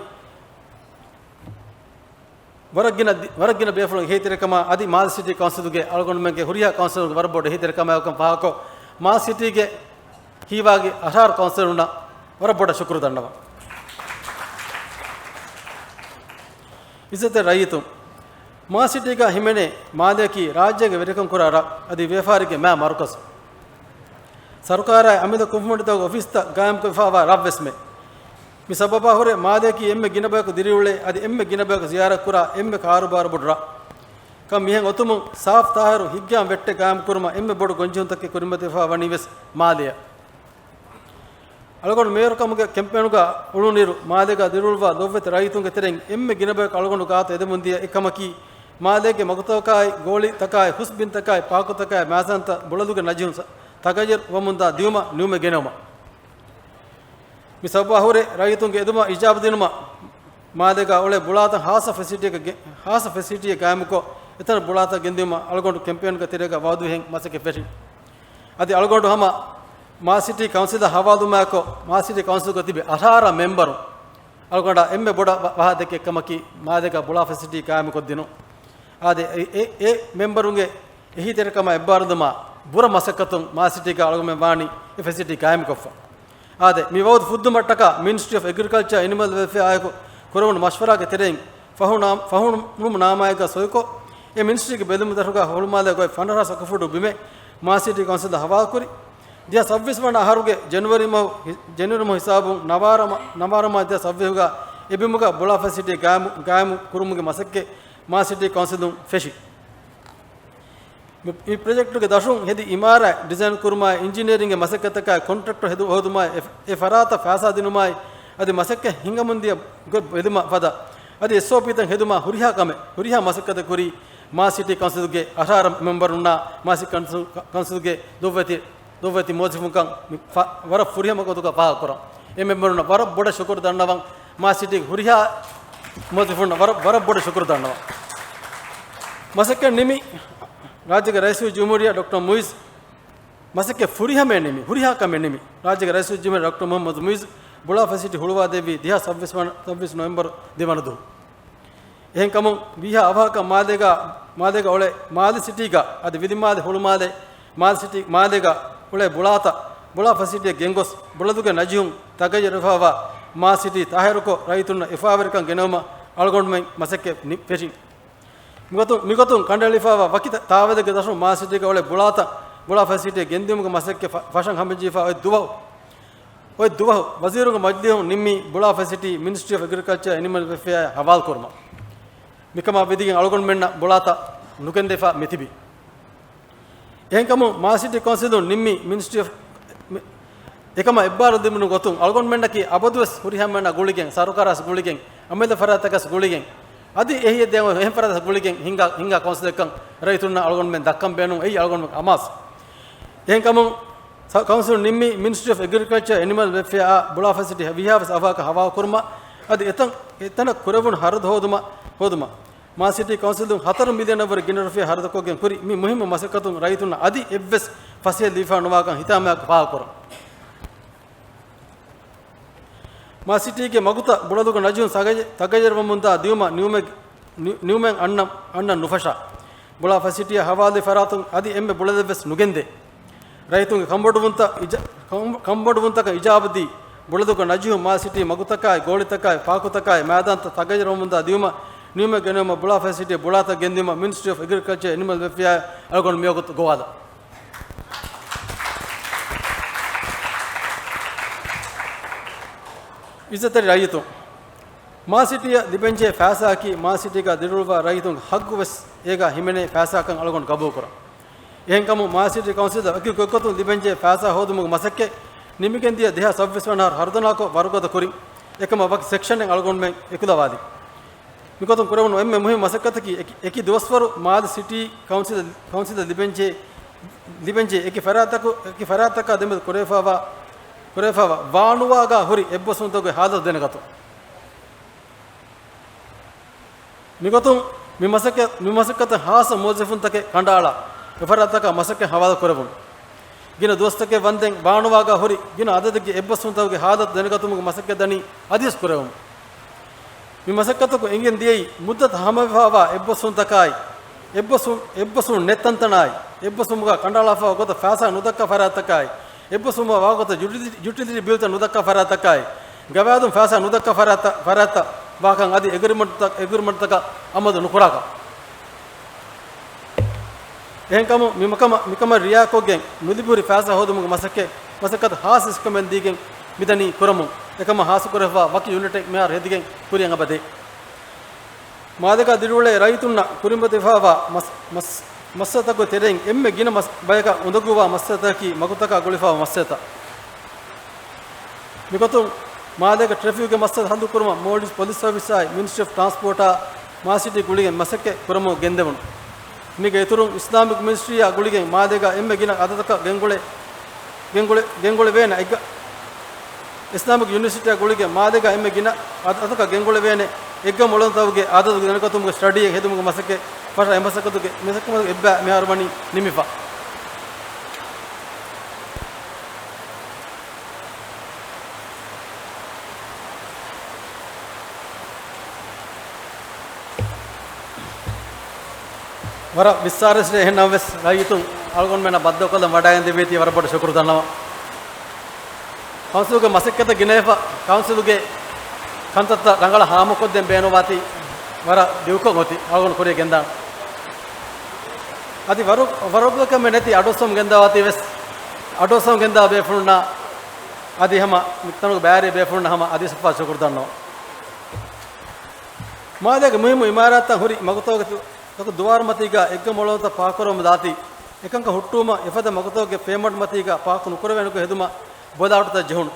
ވަރަށް ގިނަ ދި-، ވަރަށް ގިނަ ބޭފުޅުން އެހީތެރިކަމާ އަދި މާލެ ސިޓީ ކައުންސިލުގެ އަޅުގަނޑުމެންގެ ހުރިހާ ކައުންސިލުންގެ ވަރަށް ބޮޑު އެހީތެރިކަމާއެކުކަން ފާހަގަކޮށް، މާލެ ސިޓީގެ ހީވާގި އަށާރަ ކައުންސިލުންނަށް ވަރަށް ބޮޑަށް ޝުކުރު ދަންނަވަން. އިއްޒަތްތެރި ރައްޔިތުން، މާލެ ސިޓީގަ ހިމެނޭ މާލެއަކީ ރާއްޖޭގެ ވެރިކަން ކުރާ ރަށް އަދި ވިޔަފާރީގެ މާ މަރުކަޒު. ސަރުކާރާއި އަމިއްލަ ކުންފުނިތަކުގެ އޮފީސްތައް ގާއިމްކޮށްފައިވާ ރަށްވެސްމެ. މި ސަބަބާ ހުރެ މާލެއަކީ އެންމެ ގިނަ ބަޔަކު ދިރިއުޅޭ އަދި އެންމެ ގިނަ ބަޔަކު ޒިޔާރަތްކުރާ އެންމެ ކާރޫބާރު ބޮޑު ރަށް. ކަން މިހެން އޮތުމުން ސާފް ތާހިރު ހިތްގައިމު ވެއްޓެއް ގާއިމްކުރުމަށް އެންމެ ބޮޑު ގޮންޖެހުންތަކެއް ކުރިމަތިވެފަ ވަނީ ވެސް މާލެއަށް. އަޅުގަނޑު މޭޔަރުކަމުގެ ކެމްޕޭނުގަ އުޅުނުއިރު، މާލޭގަ ދިރިއުޅުވާ ލޮބުވެތި ރައްޔިތުންގެ ތެރެއިން އެންމެ ގިނަ ބަޔަކު އަޅުގަނޑު ގާތަށް އެދެމުންދިޔަ އެއްކަމަކީ، މާލޭގެ މަގުތަކާއި، ގޯޅިތަކާއި، ހުސް ބިންތަކާއި، ޕާކުތަކާއި، މައިޒާންތައް ބުޅަލުގެ ނަޖިހުން ތަ-، ތަޣައްޔަރު ވަމުންދާ ދިއުމަށް ނިމުމެއް ގެނައުމަށް. މި ސަބަބާ ހުރެ ރައްޔިތުންގެ އެދުމަށް އިޖާބަ ދިނުމަށް މާލޭގަ އުޅޭ ބުޅާތައް ހާއްސަ ފެސިލިޓީއެއް ގެ-، ހާއްސަ ފެސިލިޓީއެއް ގާއިމުކޮށް، އެތަނަށް ބުޅާތައް ގެންދިއުމަށް އަޅުގަނޑު ކެމްޕޭނުގެ ތެރޭގަ ވައުދުވެހެން މަސައްކަތް ފެށި. އަދި އަޅުގަނޑު ހަމަ މާލެ ސިޓީ ކައުންސިލަށް ހަވާލުވުމާއެކު، މާލެ ސިޓީ ކައުންސިލްގަ ތިބި އަށާރަ މެމްބަރު އަޅުގަނޑަށް އެންމެ ބޮޑަށް ވަ-، ވަހާ ދެއްކި އެއްކަމަކީ، މާލޭގަ ބުޅާ ފެސިލިޓީ ގާއިމުކޮށްދިނުން. އާދެ، އެ، އެ، އެ މެމްބަރުންގެ އެހީތެރިކަމާ އެއްބާރުލުމާ ބުރަ މަސައްކަތުން މާލެ ސިޓީގަ އަޅުގަނޑުމެން ވާނީ އެ ފެސިލިޓީ ގާއިމުކޮށްފަ. އާދެ، މި ވައުދު ފުއްދުމަށްޓަކާ މިނިސްޓްރީ އޮފް އެގްރިކަލްޗަރ އެނިމަލް ވެލްފެއާ އާއެކު ކުރެވުނު މަޝްވަރާގެ ތެރެއިން ފަހުނާ-، ފަހުނުމުނާމާއެއްގަ ސޮއިކޮށް، އެ މިނިސްޓްރީގެ ބެލުމުދަށުގަ ހުޅުމާލޭ ގޮތް ފަނަރަ ސަކުފުޓު ބިމެއް މާލެ ސިޓީ ކައުންސިލަށް ހަވާލުކުރި. ދެހާސް ސައްބީސް ވަނަ އަހަރުގެ ޖެނުއަރީ މަހު ހި-، ޖެނުއަރީ މަހު ހިސާބުން ނަވާރަ މަ-، ނަވާރަ މަހު ދެހާސް ސައްބީސްގަ އެ ބިމުގަ ބުޅާ ފެސިލިޓީ ގާއިމު، ގާއިމު ކުރުމުގެ މަސައްކަތް މާލެ ސިޓީ ކައުންސިލުން ފެށި. މި، މި ޕްރޮޖެކްޓުގެ ދަށުން ހެދި އިމާރާތް ޑިޒައިން ކުރުމާއި، އިންޖިނިއަރިންގ މަސައްކަތަކާއި، ކޮންޓްރެކްޓަރ ހެދު ހޯދުމާއި، އެ، އެ ފަރާތަށް ފައިސާ ދިނުމާއި، އަދި މަސައްކަތް ހިނގަމުންދިޔަ ގޮތް ހެދުމަށް ފަދަ، އަދި އެސްއޯޕީތައް ހެދުމާ ހުރިހާ ކަމެއް، ހުރިހާ މަސައްކަތެއް ކުރީ މާލެ ސިޓީ ކައުންސިލްގެ އަށާރަ މެމްބަރުންނާ މާލެ ސިޓީ ކައުންސިލް، ކައުންސިލްގެ ދޮށްވެތި، ދޮށްވެތި މުވައްޒަފުންކަން މި ފަ-، ވަރަށް ފުރިހަމަ ގޮތުގަ ފާހަގަކުރަން. އެ މެމްބަރުންނަށް ވަރަށް ބޮޑަށް ޝުކުރު ދަންނަވަން. މާލެ ސިޓީގެ ހުރިހާ މުވައްޒަފުންނަށް ވަރަށް، ވަރަށް ބޮޑަށް ޝުކުރު ދަންނަވަން. މަސައްކަތް ނިމި، ރާއްޖޭގެ ރައީސުލްޖުމްހޫރިއްޔާ ޑޮކްޓަރ މުއިއްޒު މަސައްކަތް ފުރިހަމައެއް ނިމި، ހުރިހާ ކަމެއް ނިމި، ރާއްޖޭގެ ރައީސުލްޖުމްހޫރިއްޔާ ޑޮކްޓަރ މުހައްމަދު މުއިއްޒު ބުޅާ ފެސިލިޓީ ހުޅުވާދެއްވީ ދެހާސް ސައްބީސް ވަނަ، ސައްބީސް ނޮވެމްބަރު ދެވަނަ ދުވަހު. އެހެންކަމުން، ވީހާ އަވަހަކަށް މާލޭގަ، މާލޭގަ އުޅޭ މާލެ ސިޓީގަ އަދި ވިލިމާލެ ހުޅުމާލެ، މާލެ ސިޓީ، މާލޭގަ އުޅޭ ބުޅާތައް، ބުޅާ ފެސިލިޓީއަށް ގެންގޮސް، ބުޅަލުގެ ނަޖިހުން ތަޣައްޔަރުވެފައިވާ މާލެ ސިޓީ ތާހިރުކޮށް، ރައްޔިތުންނަށް އެފާވެރިކަން ގެނައުމަށް އަޅުގަނޑުމެން މަސައްކަތް ނި-، ފެށިން. މިގޮތުން، މިގޮތުން ކަނޑައެޅިފައިވާ ވަކި ތާވަލެއްގެ ދަށުން މާލެ ސިޓީގަ އުޅޭ ބުޅާތައް، ބުޅާ ފެސިލިޓީއަށް ގެންދިއުމުގެ މަސައްކަތް ފަ-، ފަށަން ހަމަޖެހިފަ އޮތް ދުވަހު، އޮތް ދުވަހު ވަޒީރުންގެ މަޖިލީހުން ނިންމީ ބުޅާ ފެސިލިޓީ މިނިސްޓްރީ އޮފް އެގްރިކަލްޗަރ އެނިމަލް ވެލްފެއާއަށް ހަވާލުކުރުމަށް. މިކަމާ ވިދިގެން އަޅުގަނޑުމެންނަށް ބުޅާތައް ނުގެންދެފަ މިތިބީ. އެހެންކަމުން، މާލެ ސިޓީ ކައުންސިލުން ނިންމީ މިނިސްޓްރީ އޮފް، މި-، އެކަމަށް އެއްބާރުލުން ދިނުމުގެ ގޮތުން އަޅުގަނޑުމެންނަކީ އަބަދުވެސް ހުރިހާ މީހުންނާ ގުޅިގެން، ސަރުކާރާސް ގުޅިގެން، އަމިއްލަ ފަރާތްތަކަސް ގުޅިގެން، އަދި އެހީއަށް ދެން އެހެން ފަރާތަކަސް ގުޅިގެން ހިންގާ، ހިންގާ ކައުންސިލެއްކަން ރައްޔިތުންނަށް އަޅުގަނޑުމެން ދައްކަން ބޭނުން. އެއީ އަޅުގަނޑުމެން އަމާޒު. އެހެންކަމުން، ސަ-، ކައުންސިލުން ނިންމީ މިނިސްޓްރީ އޮފް އެގްރިކަލްޗަރ އެނިމަލް ވެލްފެއާ ބުޅާ ފެސިލިޓީ ވީހާވެސް އަވަހަކަށް ހަވާލުކުރުމަށް. އަދި އެތަން، އެތަނަށް ކުރެވުނު ހަރަދު ހޯދުމަށް، ހޯދުމަށް. މާލެ ސިޓީ ކައުންސިލުން ހަތަރު މިލިއަނަށްވުރެ ގިނަ ރުފިޔާ ހަރަދުކޮށްގެން ކުރި މި މުހިއްމު މަސައްކަތުން ރައްޔިތުންނަށް އަދި އެއްވެސް ފަސޭހަ ލިބިފަ ނުވާކަން ހިތާމަޔާއެކު ފާހަގަކުރަން. މާލެ ސިޓީގެ މަގުތައް ބުޅަލުގެ ނަޖިހުން ތަޣައްޔަ-، ތަޣައްޔަރުވަމުންދާ ދިއުމަށް ނިއުމެއް-، ނި-، ނިއުމެއް އަންނަ-، އަންނަން ނުފަށާ. ބުޅާ ފެސިލިޓީއާ ހަވާލުވި ފަރާތުން އަދި އެންމެ ބުޅަލެއްވެސް ނުގެންދޭ. ރައްޔިތުންގެ ކަންބޮޑުވުންތައް އިޖާ-، ކަން-، ކަންބޮޑުވުންތަކަށް އިޖާބަދީ، ބުޅަލުގަ ނަޖީހު މާލެ ސިޓީ މަގުތަކާއި، ގޯޅިތަކާއި، ޕާކުތަކާއި، މައިދާންތައް ތަޣައްޔަރުވަމުންދާ ދިއުމަށް ނިމުމެއް ގެނައުމަށް ބުޅާ ފެސިލިޓީ ބުޅާތައް ގެންދިއުމަށް މިނިސްޓްރީ އޮފް އެގްރިކަލްޗަރ އެނިމަލް ވެލްފެއާ އަޅުގަނޑު މިވަގުތު ގޮވާލަން. އިއްޒަތްތެރި ރައްޔިތުން، މާލެ ސިޓީއަށް ލިބެންޖެހޭ ފައިސާއަކީ މާލެ ސިޓީގަ ދިރިއުޅުއްވާ ރައްޔިތުންގެ ހައްގު ވެސް އޭގަ ހިމެނޭ ފައިސާކަން އަޅުގަނޑު ގަބޫލުކުރަން. އެހެންކަމުން، މާލެ ސިޓީ ކައުންސިލަށް އެކި ގޮތްގޮތުން ލިބެންޖެހޭ ފައިސާ ހޯދުމުގެ މަސައްކަތް ނިމިގެންދިޔަ ދެހާސް ސައްބީސް ވަނަ އަހަރު ހަރުދަނާކޮށް ވަރުގަދަ ކުރިން އެކަމަށް ވަކި ސެކްޝަނެއް އަޅުގަނޑުމެން އެކުލަވާލި. މިގޮތުން ކުރެވުނު އެންމެ މުހިންމު މަސައްކަތަކީ އެކި، އެކި ދުވަސްވަރު މާލެ ސިޓީ ކައުންސިލަށް، ކައުންސިލަށް ލިބެންޖެހޭ، ލިބެންޖެހޭ އެކި ފަރާތަކު، އެކި ފަރާތަކާ ދެމެދު ކުރެވިފައިވާ، ކުރެވިފައިވާ ވާނުވާގާ ހުރި އެއްބަސްވުންތަކުގެ ހާލަތު ދެނެގަތުން. މިގޮތުން މި މަސައްކަތް، މި މަސައްކަތަށް ހާއްސަ މުވައްޒަފުންތަކެއް ކަނޑައަޅާ، އެފަރާތްތަކާ މަސައްކަތް ހަވާލު ކުރެވުނު. ގިނަ ދުވަސްތަކެއް ވަންދެން ވާނުވާގާ ހުރި ގިނަ އަދަދެއްގެ އެއްބަސްވުންތަކުގެ ހާލަތު ދެނެގަތުމުގެ މަސައްކަތް ދަނީ އަދިވެސް ކުރެވުމުން. މި މަސައްކަތަކުން އެނގެން ދިޔައީ، މުއްދަތު ހަމަވެފައިވާ އެއްބަސްވުންތަކާއި، އެއްބަސްވުން، އެއްބަސްވުން ނެތް ތަންތަނާއި، އެއްބަސްވުމުގަ ކަނޑައަޅާފައިވާ ގޮތަށް ފައިސާ ނުދައްކާ ފަރާތްތަކާއި، އެއްބަސްވުމަށް ވާގޮތަށް ޔުޓިލި-، ޔުޓިލިޓީ ބިލްތައް ނުދައްކާ ފަރާތްތަކާއި، ގަވާއިދުން ފައިސާ ނުދައްކާ ފަރާތްތައް، ފަރާތްތައް ވާކަން އަދި އެގްރިމަންޓްތައް، އެގްރިމަންޓްތަކަށް އަމަލު ނުކުރާކަން. އެހެންކަމުން މި މަކަމަށް، މިކަމަށް ރިއާކޮށްގެން ނުލިބިހުރި ފައިސާ ހޯދުމުގެ މަސައްކަތް، މަސައްކަތު ހާއްސަ އިސްކަމެއް ދީގެން މިދަނީ ކުރަމުން. އެކަމަށް ހާއްސަކުރެވިފައިވާ ވަކި ޔުނިޓެއް މިހާރު ހެދިގެން ކުރިއަށް އެބަދޭ. މާލޭގަ ދިރިއުޅޭ ރައްޔިތުންނަށް ކުރިމަތިވެފައިވާ މަސް-، މަސް-، މައްސަލަތަކުގެ ތެރެއިން އެންމެ ގިނަ މަސް-، ބަޔަކަށް އުނދަގޫވާ މައްސަލަތަކީ މަގުތަކާ ގުޅިފައިވާ މައްސަލަތައް. މިގޮތުން މާލޭގަ ޓްރެފިކްގެ މައްސަލަ ހައްލުކުރުމަށް މޯލްޑިވްސް ޕޮލިސް ސަރވިސްއާއި މިނިސްޓްރީ އޮފް ޓްރާންސްޕޯޓާ މާލެ ސިޓީ ގުޅިގެން މަސައްކަތް ކުރަމުން ގެންދެވުނު. މީގެ އިތުރުން އިސްލާމިކް މިނިސްޓްރީއާ ގުޅިގެން މާލޭގަ އެންމެ ގިނަ އަދަދަކަށް ގެންގުޅެ-، ގެންގުޅެ-، ގެންގުޅެވޭނެ އެއްގަ-، އިސްލާމިކް ޔުނިވަރސިޓީއާ ގުޅިގެން މާލޭގަ އެންމެ ގިނަ އަދަ-، އަދަދަކަށް ގެންގުޅެވޭނެ އެއްގަމު އުޅަނދުތަކުގެ އަދަދު ދެނެގަތުމުގެ ސްޓަޑީއެއް ހެދުމުގެ މަސައްކަތް ފަށާ އެ މަސައްކަތުގެ، މަސައްކަތުގެ އެއްބައި މިހާރު ވަނީ ނިމިފަ. ވަރަށް ވިއްސާރަސް އެހެންނަމަވެސް، ރައްޔިތުން އަޅުގަނޑުމެންނަށް ބައްދަލުކޮށްލަން ވަޑައިގެން ދެވީތީ ވަރަށް ބޮޑަށް ޝުކުރު ދަންނަވަން. ކައުންސިލުގެ މަސައްކަތަށް ގިނައިފަ، ކައުންސިލުގެ ކަންތައްތައް ރަނގަޅަށް ހާމަކޮށްދޭން ބޭނުންވާތީ ވަރަށް ދިގުކޮށް އޮތީ އަޅުގަނޑު ކުރިއަށް ގެންދާނެ. އަދި ވަރު-، ވަރުގަކަމެއް ނެތި އަޑުއައްސަމުން ގެންދާވާތީ ވެސް، އަޑުއައްސަމުން ގެންދާ ބޭފުޅުންނާ އަދި ހަމަ މިތަނުގެ ބައިވެރި ބޭފުޅުންނަށް ހަމަ އަދިވެސް އުފާ ޝުކުރު ދަންނަވަން. މާލޭގެ މުހިއްމު އިމާރާތްތައް ހުރި މަގުތަކުގެ ތަކު ދުވާރުމަތީގަ އެއްގަ މޮޅަށް ތައް ޕާކުކުރަމުން ދާތީ، އެކަންކަން ހުއްޓުވުމަށް އެފަދަ މަގުތަކުގެ ޕޭމަންޓް މަތީގަ ޕާކު ނުކުރެވޭނެކަން ހެދުމަށް ބޮލާހުއްޓިތައް ޖެހުނު.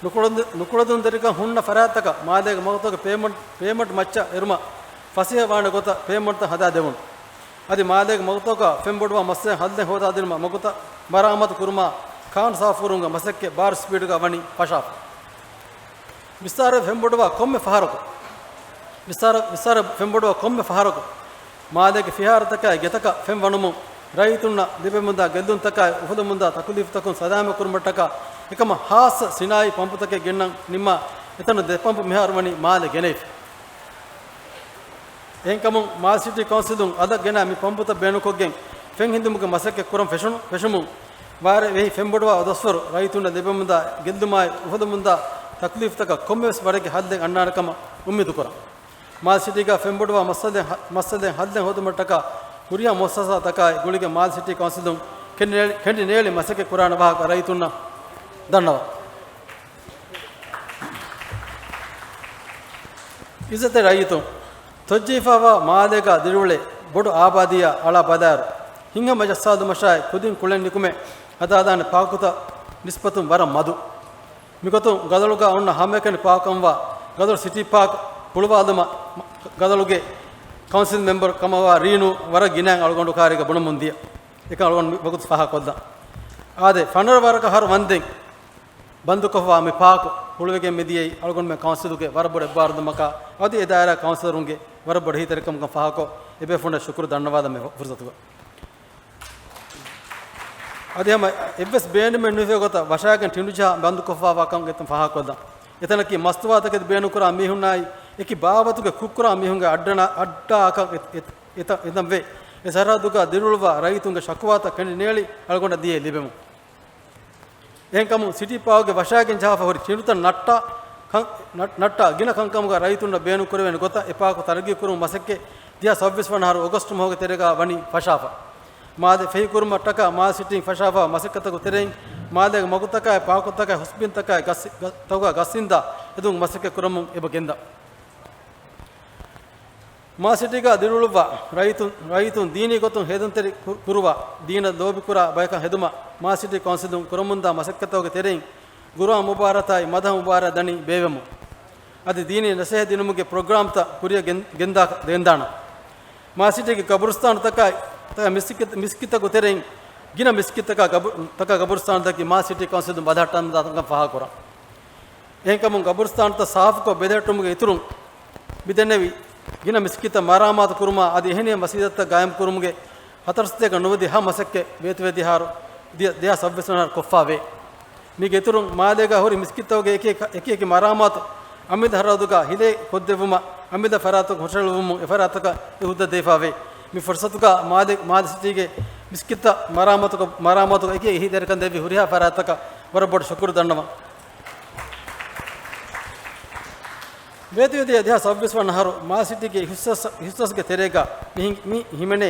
ނުކުޅަދު-، ނުކުޅަދުންތެރިކަން ހުންނަ ފަރާތްތަކަށް މާލޭގެ މަގުތަކުގެ ޕޭމަންޓް، ޕޭމަންޓް މައްޗަށް އެރުމަށް ފަސޭހަވާނެ ގޮތަށް ޕޭމަންޓްތައް ހަދާ ދެވުނު. އަދި މާލޭގެ މަގުތަކަށް ފެންބޮޑުވާ މައްސަލައިން ހައްލެއް ހޯދާދިނުމަށް މަގުތައް މަރާމާތު ކުރުމާ ކާން ސާފުކުރުމުގެ މަސައްކަތް ބާރަ ސްޕީޑުގަ ވަނީ ފަށާފަ. ވިއްސާރަ ފެންބޮޑުވާ ކޮންމެ ފަހަރަކު، ވިއްސާރަ، ވިއްސާރަ ފެންބޮޑުވާ ކޮންމެ ފަހަރަކު، މާލޭގެ ފިހާރަތަކާއި ގެތަކަށް ފެން ވަނުމުން، ރައްޔިތުންނަށް ލިބެމުންދާ ގެއްލުންތަކާއި އުފުލެމުންދާ ތަކުލީފުތަކުން ސަލާމަތް ކުރުމަށްޓަކާ، އެކަމަށް ހާއްސަ ސިނާއީ ޕަމްޕުތަކެއް ގެންނަން ނިންމާ، އެތަނުން ދެ ޕަމްޕު މިހާރު ވަނީ މާލެ ގެނައިފަ. އެހެންކަމުން، މާލެ ސިޓީ ކައުންސިލުން އަދަށް ގެނާ މި ޕަމްޕުތައް ބޭނުންކޮށްގެން ފެން ހިންދުމުގެ މަސައްކަތް ކުރަން ފެށުނު، ފެށުމުން، ވާރޭ ވެހި ފެންބޮޑުވާ ދުވަސްވަރު ރައްޔިތުންނަށް ލިބެމުންދާ ގެއްލުމާއި އުފުލެމުންދާ ތަކުލީފުތަކަށް ކޮންމެވެސް ވަރެއްގެ ހައްލެއް އަންނާނެ ކަމަށް އުއްމީދު ކުރަން. މާލެ ސިޓީގަ ފެންބޮޑުވާ މައްސަލައިން ހަ-، މައްސަލައިން ހައްލެއް ހޯދުމަށްޓަކާ ހުރިހާ މުއައްސަސާތަކާއި ގުޅިގެން މާލެ ސިޓީ ކައުންސިލުން ކެނޑިނޭޅި-، ކެނޑިނޭޅި މަސައްކަތް ކުރާނެ ވާހަކަ ރައްޔިތުންނަށް ދަންނަވަން. އިއްޒަތްތެރި ރައްޔިތުން، ތޮއްޖެހިފައިވާ މާލޭގަ ދިރިއުޅޭ ބޮޑު އާބާދީއާ އަޅާ ބަލާއިރު، ހިތްހަމަޖައްސާލުމަށާއި ކުދިން ކުޅެން ނިކުމެ ހަދާދާނެ ޕާކުތައް ނިސްބަތުން ވަރަށް މަދު. މިގޮތުން ގަދަޅުގަ އޮންނަ ހަމައެކަނި ޕާކު ކަމަށްވާ ގަދަޅު ސިޓީ ޕާކް ހުޅުވާލުމަށް ގަދަޅުގެ ކައުންސިލް މެމްބަރު ކަމަށްވާ ރީނޫ ވަރަށް ގިނައިން އަޅުގަނޑު ކާރީގަ ބުނަމުން ދިޔަ. އެކަން އަޅުގަނޑު މި ވަގުތު ފާހަގަކޮށްލަން. އާދެ، ފަނަރަ ވަރަކަށް އަހަރު ވަންދެން ބަންދުކޮށްފައިވާ މި ޕާކު ހުޅުވިގެން މިދިޔައީ އަޅުގަނޑުމެން ކައުންސިލުގެ ވަރަށް ބޮޑު އެއްބާރުލުމަކާ، އަދި އެ ދާއިރާ ކައުންސިލަރުންގެ ވަރަށް ބޮޑު އެހީތެރިކަމަކަށް ފާހަގަކޮށް، އެބޭފުޅުންނަށް ޝުކުރު ދަންނަވާލަން މި ފުރުސަތުގަ. އަދި ހަމަ އެއްވެސް ބޭނުމެއް ނުފޭ ގޮތަށް ވަށާގެން ޓިނުޖަހާ ބަންދުކޮށްފައިވާކަން އެތަން ފާހަގަކޮށްލަން. އެތަނަކީ މަސްތުވާތަކެތި ބޭނުންކުރާ މީހުންނާއި، އެކި ބާވަތުގެ ކުށްކުރާ މީހުންގެ އައްޑަނާ-، އައްޑާއަކަށް އެ-، އެ-، އެތަ-، އެތަން ވޭ. އެ ސަރަހައްދުގަ ދިރިއުޅުއްވާ ރައްޔިތުންގެ ޝަކުވާތައް ކެނޑިނޭޅި އަޅުގަނޑަށް ދިޔައީ ލިބެމުން. އެހެންކަމުން ސިޓީ ޕާކުގެ ވަށާގެން ޖަހާފަ ހުރި ޓިނުތައް ނައްޓާ ކަން-، ނައް-، ނައްޓާ ގިނަ ކަންކަމުގަ ރައްޔިތުންނަށް ބޭނުންކުރެވޭނެ ގޮތަށް އެ ޕާކު ތަރައްގީކުރުމުގެ މަސައްކަތް ދެހާސް ސައްބީސް ވަނަ އަހަރު އޮގަސްޓު މަހުގެ ތެރޭގަ ވަނީ ފަށާފަ. މާލެ ފެހިކުރުމަށްޓަކާ މާލެ ސިޓީން ފަށާފަ މަސައްކަތަކު ތެރެއިން މާލޭގެ މަގުތަކާއި ޕާކުތަކާއި ހުސްބިންތަކާއި ގަސް-، ގަ-، ތަކުގަ ގަސް އިންދާ ހެދުމުގެ މަސައްކަތް ކުރަމުން އެބަ ގެންދާ. މާލެ ސިޓީގަ ދިރިއުޅުއްވާ ރައްޔިތުން، ރައްޔިތުން ދީނީ ގޮތުން ހޭދަންތެރި ކު-، ކުރުވާ، ދީނަށް ލޯބިކުރާ ބަޔަކަށް ހެދުމަށް މާލެ ސިޓީ ކައުންސިލުން ކުރަމުންދާ މަސައްކަތުގެ ތެރެއިން ގުރުއާން މުބާރާތާއި މަދަހަ މުބާރާތް ދަނީ ބޭއްވެމުން. އަދި ދީނީ ނަސޭހަތް ދިނުމުގެ ޕްރޮގްރާމްތައް ކުރިއަށް ގެން-، ގެންދާ-، ގެންދާނަން. މާލެ ސިޓީގެ ގަބުރުސްތާނުތަކާއި، ތަކާ މިސްކިތް-، މިސްކިތްތަކުގެ ތެރެއިން ގިނަ މިސްކިތްތަކާ ގަބު-، ތަކާ ގަބުރުސްތާނުތަކަކީ މާލެ ސިޓީ ކައުންސިލުން ބަލަހައްޓަންދާ ކަންކަން ފާހަގަކުރަން. އެހެންކަމުން ގަބުރުސްތާނުތައް ސާފުކޮށް ބެލެހެއްޓުމުގެ އިތުރުން މިދެންނެވި ގިނަ މިސްކިތްތައް މަރާމާތު ކުރުމާ އަދި އެހެނިހެން ވަސީލަތްތައް ގާއިމް ކުރުމުގެ ހަތަރު ސަތޭކަ ނުވަދިހަ މަސައްކަތް ވޭތުވެދިހާރު ދިޔަ-، ދެހާސް ސައްބީސް ވަނަ އަހަރު ކޮށްފާވޭ. މީގެ އިތުރުން މާލޭގަ ހުރި މިސްކިތްތަކުގެ އެކި އެކި، އެކި އެކި މަރާމާތު އަމިއްލަ ސަރަހައްދުގަ ހިލޭ ކޮށްދެއްވުމަށް އަމިއްލަ ފަރާތަކުން ހުށަހެޅުއްވުމުން އެ ފަރާތަކަށް އެ ހުއްދަ ދެވިފާވޭ. މި ފުރުސަތުގަ މާލެ-، މާލެ ސިޓީގެ މިސްކިތްތައް މަރާމާތުކޮށް، މަރާމާތުކޮށް އެކި އެކި ހިތްދަރިކަން ދެއްވި ހުރިހާ ފަރާތަކަށް ވަރަށް ބޮޑަށް ޝުކުރު ދަންނަވަން. ވޭތުވެދިޔަ ދެހާސް ސައްބީސް ވަނަ އަހަރު މާލެ ސިޓީގެ ހިސް-، ހިސް ގެ ތެރޭގަ މި ހި-، މި ހިމެނޭ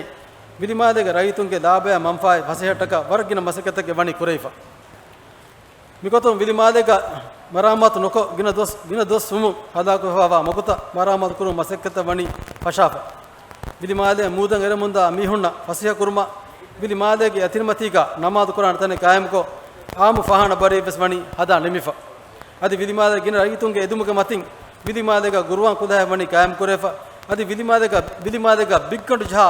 ވިލިމާލޭގެ ރައްޔިތުންގެ ލާބަޔާ މަންފާއާއި ފަސޭހައަށްޓަކާ ވަރަށް ގިނަ މަސައްކަތެއް ވަނީ ކުރެވިފަ. މިގޮތުން ވިލިމާލޭގަ މަރާމާތު ނުކޮށް ގިނަ ދުވަސް، ގިނަ ދުވަސް ވުމުން ހަލާކުވެފަވާ މަގުތައް މަރާމާތު ކުރުމުގެ މަސައްކަތްތައް ވަނީ ފަށާފަ. ވިލިމާލެއަށް މޫދަށް އެރެމުންދާ މީހުންނަށް ފަސޭހަކުރުމަށް، ވިލިމާލޭގެ އަތިރިމަތީގަ ނަމާދު ކުރާނެ ތަނެއް ގާއިމުކޮށް، އާއްމު ފާހާނާ ބަރެއްވެސް ވަނީ ހަދާ ނިމިފަ. އަދި ވިލިމާލޭ ގިނަ ރައްޔިތުންގެ އެދުމުގެ މަތިން ވިލިމާލޭގަ ގުރުއާން ކުލަހެއް ވަނީ ގާއިމުކުރެވިފަ. އަދި ވިލިމާލޭގަ، ވިލިމާލޭގަ ބިއްގަނޑު ޖަހާ،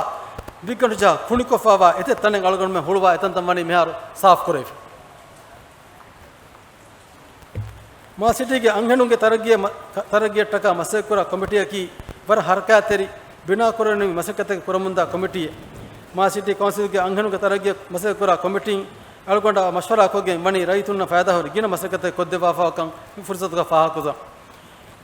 ބިއްގަނޑު ޖަހާ ކުނިކޮށްފަވާ އެތައް ތަނެއް އަޅުގަނޑުމެން ހުޅުވާ އެތަންތަން ވަނީ މިހާރު ސާފުކުރެވިފަ. މާލެ ސިޓީގެ އަންހެނުންގެ ތަރައްގީއަށް މަ-، ކަ-، ތަރައްގީއަށްޓަކާ މަސައްކަތްކުރާ ކޮމިޓީއަކީ ވަރަށް ހަރަކާތްތެރި ބިނާކުރެވެނިވި މަސައްކަތެއް ކުރަމުންދާ ކޮމިޓީއެއް. މާލެ ސިޓީ ކައުންސިލްގެ އަންހެނުންގެ ތަރައްގީއަށް މަސައްކަތްކުރާ ކޮމިޓީން އަޅުގަނޑާ މަޝްވަރާކޮށްގެން ވަނީ ރައްޔިތުންނަށް ފައިދާހުރި ގިނަ މަސައްކަތެއް ކޮށްދެއްވާފައިކަން މި ފުރުސަތުގަ ފާހަގަކުރަން.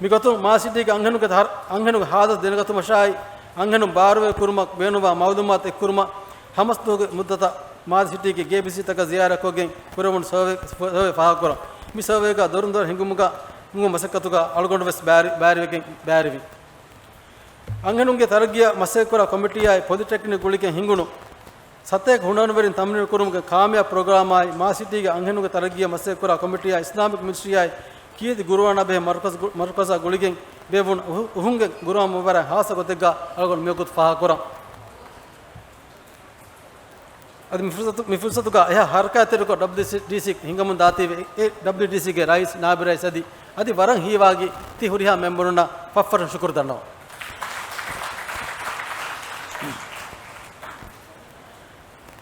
މިގޮތުން މާލެ ސިޓީގެ އަންހެނުންގެ ހަރ-، އަންހެނުންގެ ހާލަތު ދެނެގަތުމަށާއި، އަންހެނުން ބާރުވެ ކުރުމަށް ބޭނުންވާ މައުލޫމާތު އެއްކުރުމަށް ހަމަސްދުވަހުގެ މުއްދަތަށް މާލެ ސިޓީގެ ގޭބީސީ ތަކަށް ޒިޔާރަތްކޮށްގެން ކުރެވުނު ސަރވޭ، ސަރވޭ ފާހަގަކުރަން. މި ސަރވޭގަ ދޮރުން ދޮރު ހިނގުމުގަ ހިނގުނު މަސައްކަތުގަ އަޅުގަނޑު ވެސް ބައި-، ބައިވެގެން ބައިވެރިވި. އަންހެނުންގެ ތަރައްގީއަށް މަސައްކަތްކުރާ ކޮމިޓީއާއި ޕޮލިޓެކްނިކް ގުޅިގެން ހިނގުނު ސަތޭކަ ހުނަރުވެރިން ތަމްރީނު ކުރުމުގެ ކާމިޔާބު ޕްރޮގްރާމާއި، މާލެ ސިޓީގެ އަންހެނުންގެ ތަރައްގީއަށް މަސައްކަތްކުރާ ކޮމިޓީއާއި، އިސްލާމިކް މިނިސްޓްރީއާއި، ކީރިތި ގުރުއާނާ ބެހޭ މަރުކަޒް ގު-، މަރުކަޒާ ގުޅިގެން ބޭއްވުނު އުހު-، އުހުންގެ ގުރުއާން މުބާރާތް ހާއްސަ ގޮތެއްގަ އަޅުގަނޑު މިވަގުތު ފާހަގަކުރަން. އަދި މި ފުރުސަތު-، މި ފުރުސަތުގަ އެހާ ހަރަކާތްތެރިކޮށް ޑަބްލިއުޑީސީ ހިނގަމުން ދާތީވެ، އެ ޑަބްލިއުޑީސީގެ ރައީސް، ނާއިބު ރައީސް އަދި، އަދި ވަރަށް ހީވާގި ތި ހުރިހާ މެމްބަރުންނަށް ފަށްފަށުން ޝުކުރު ދަންނަވަން.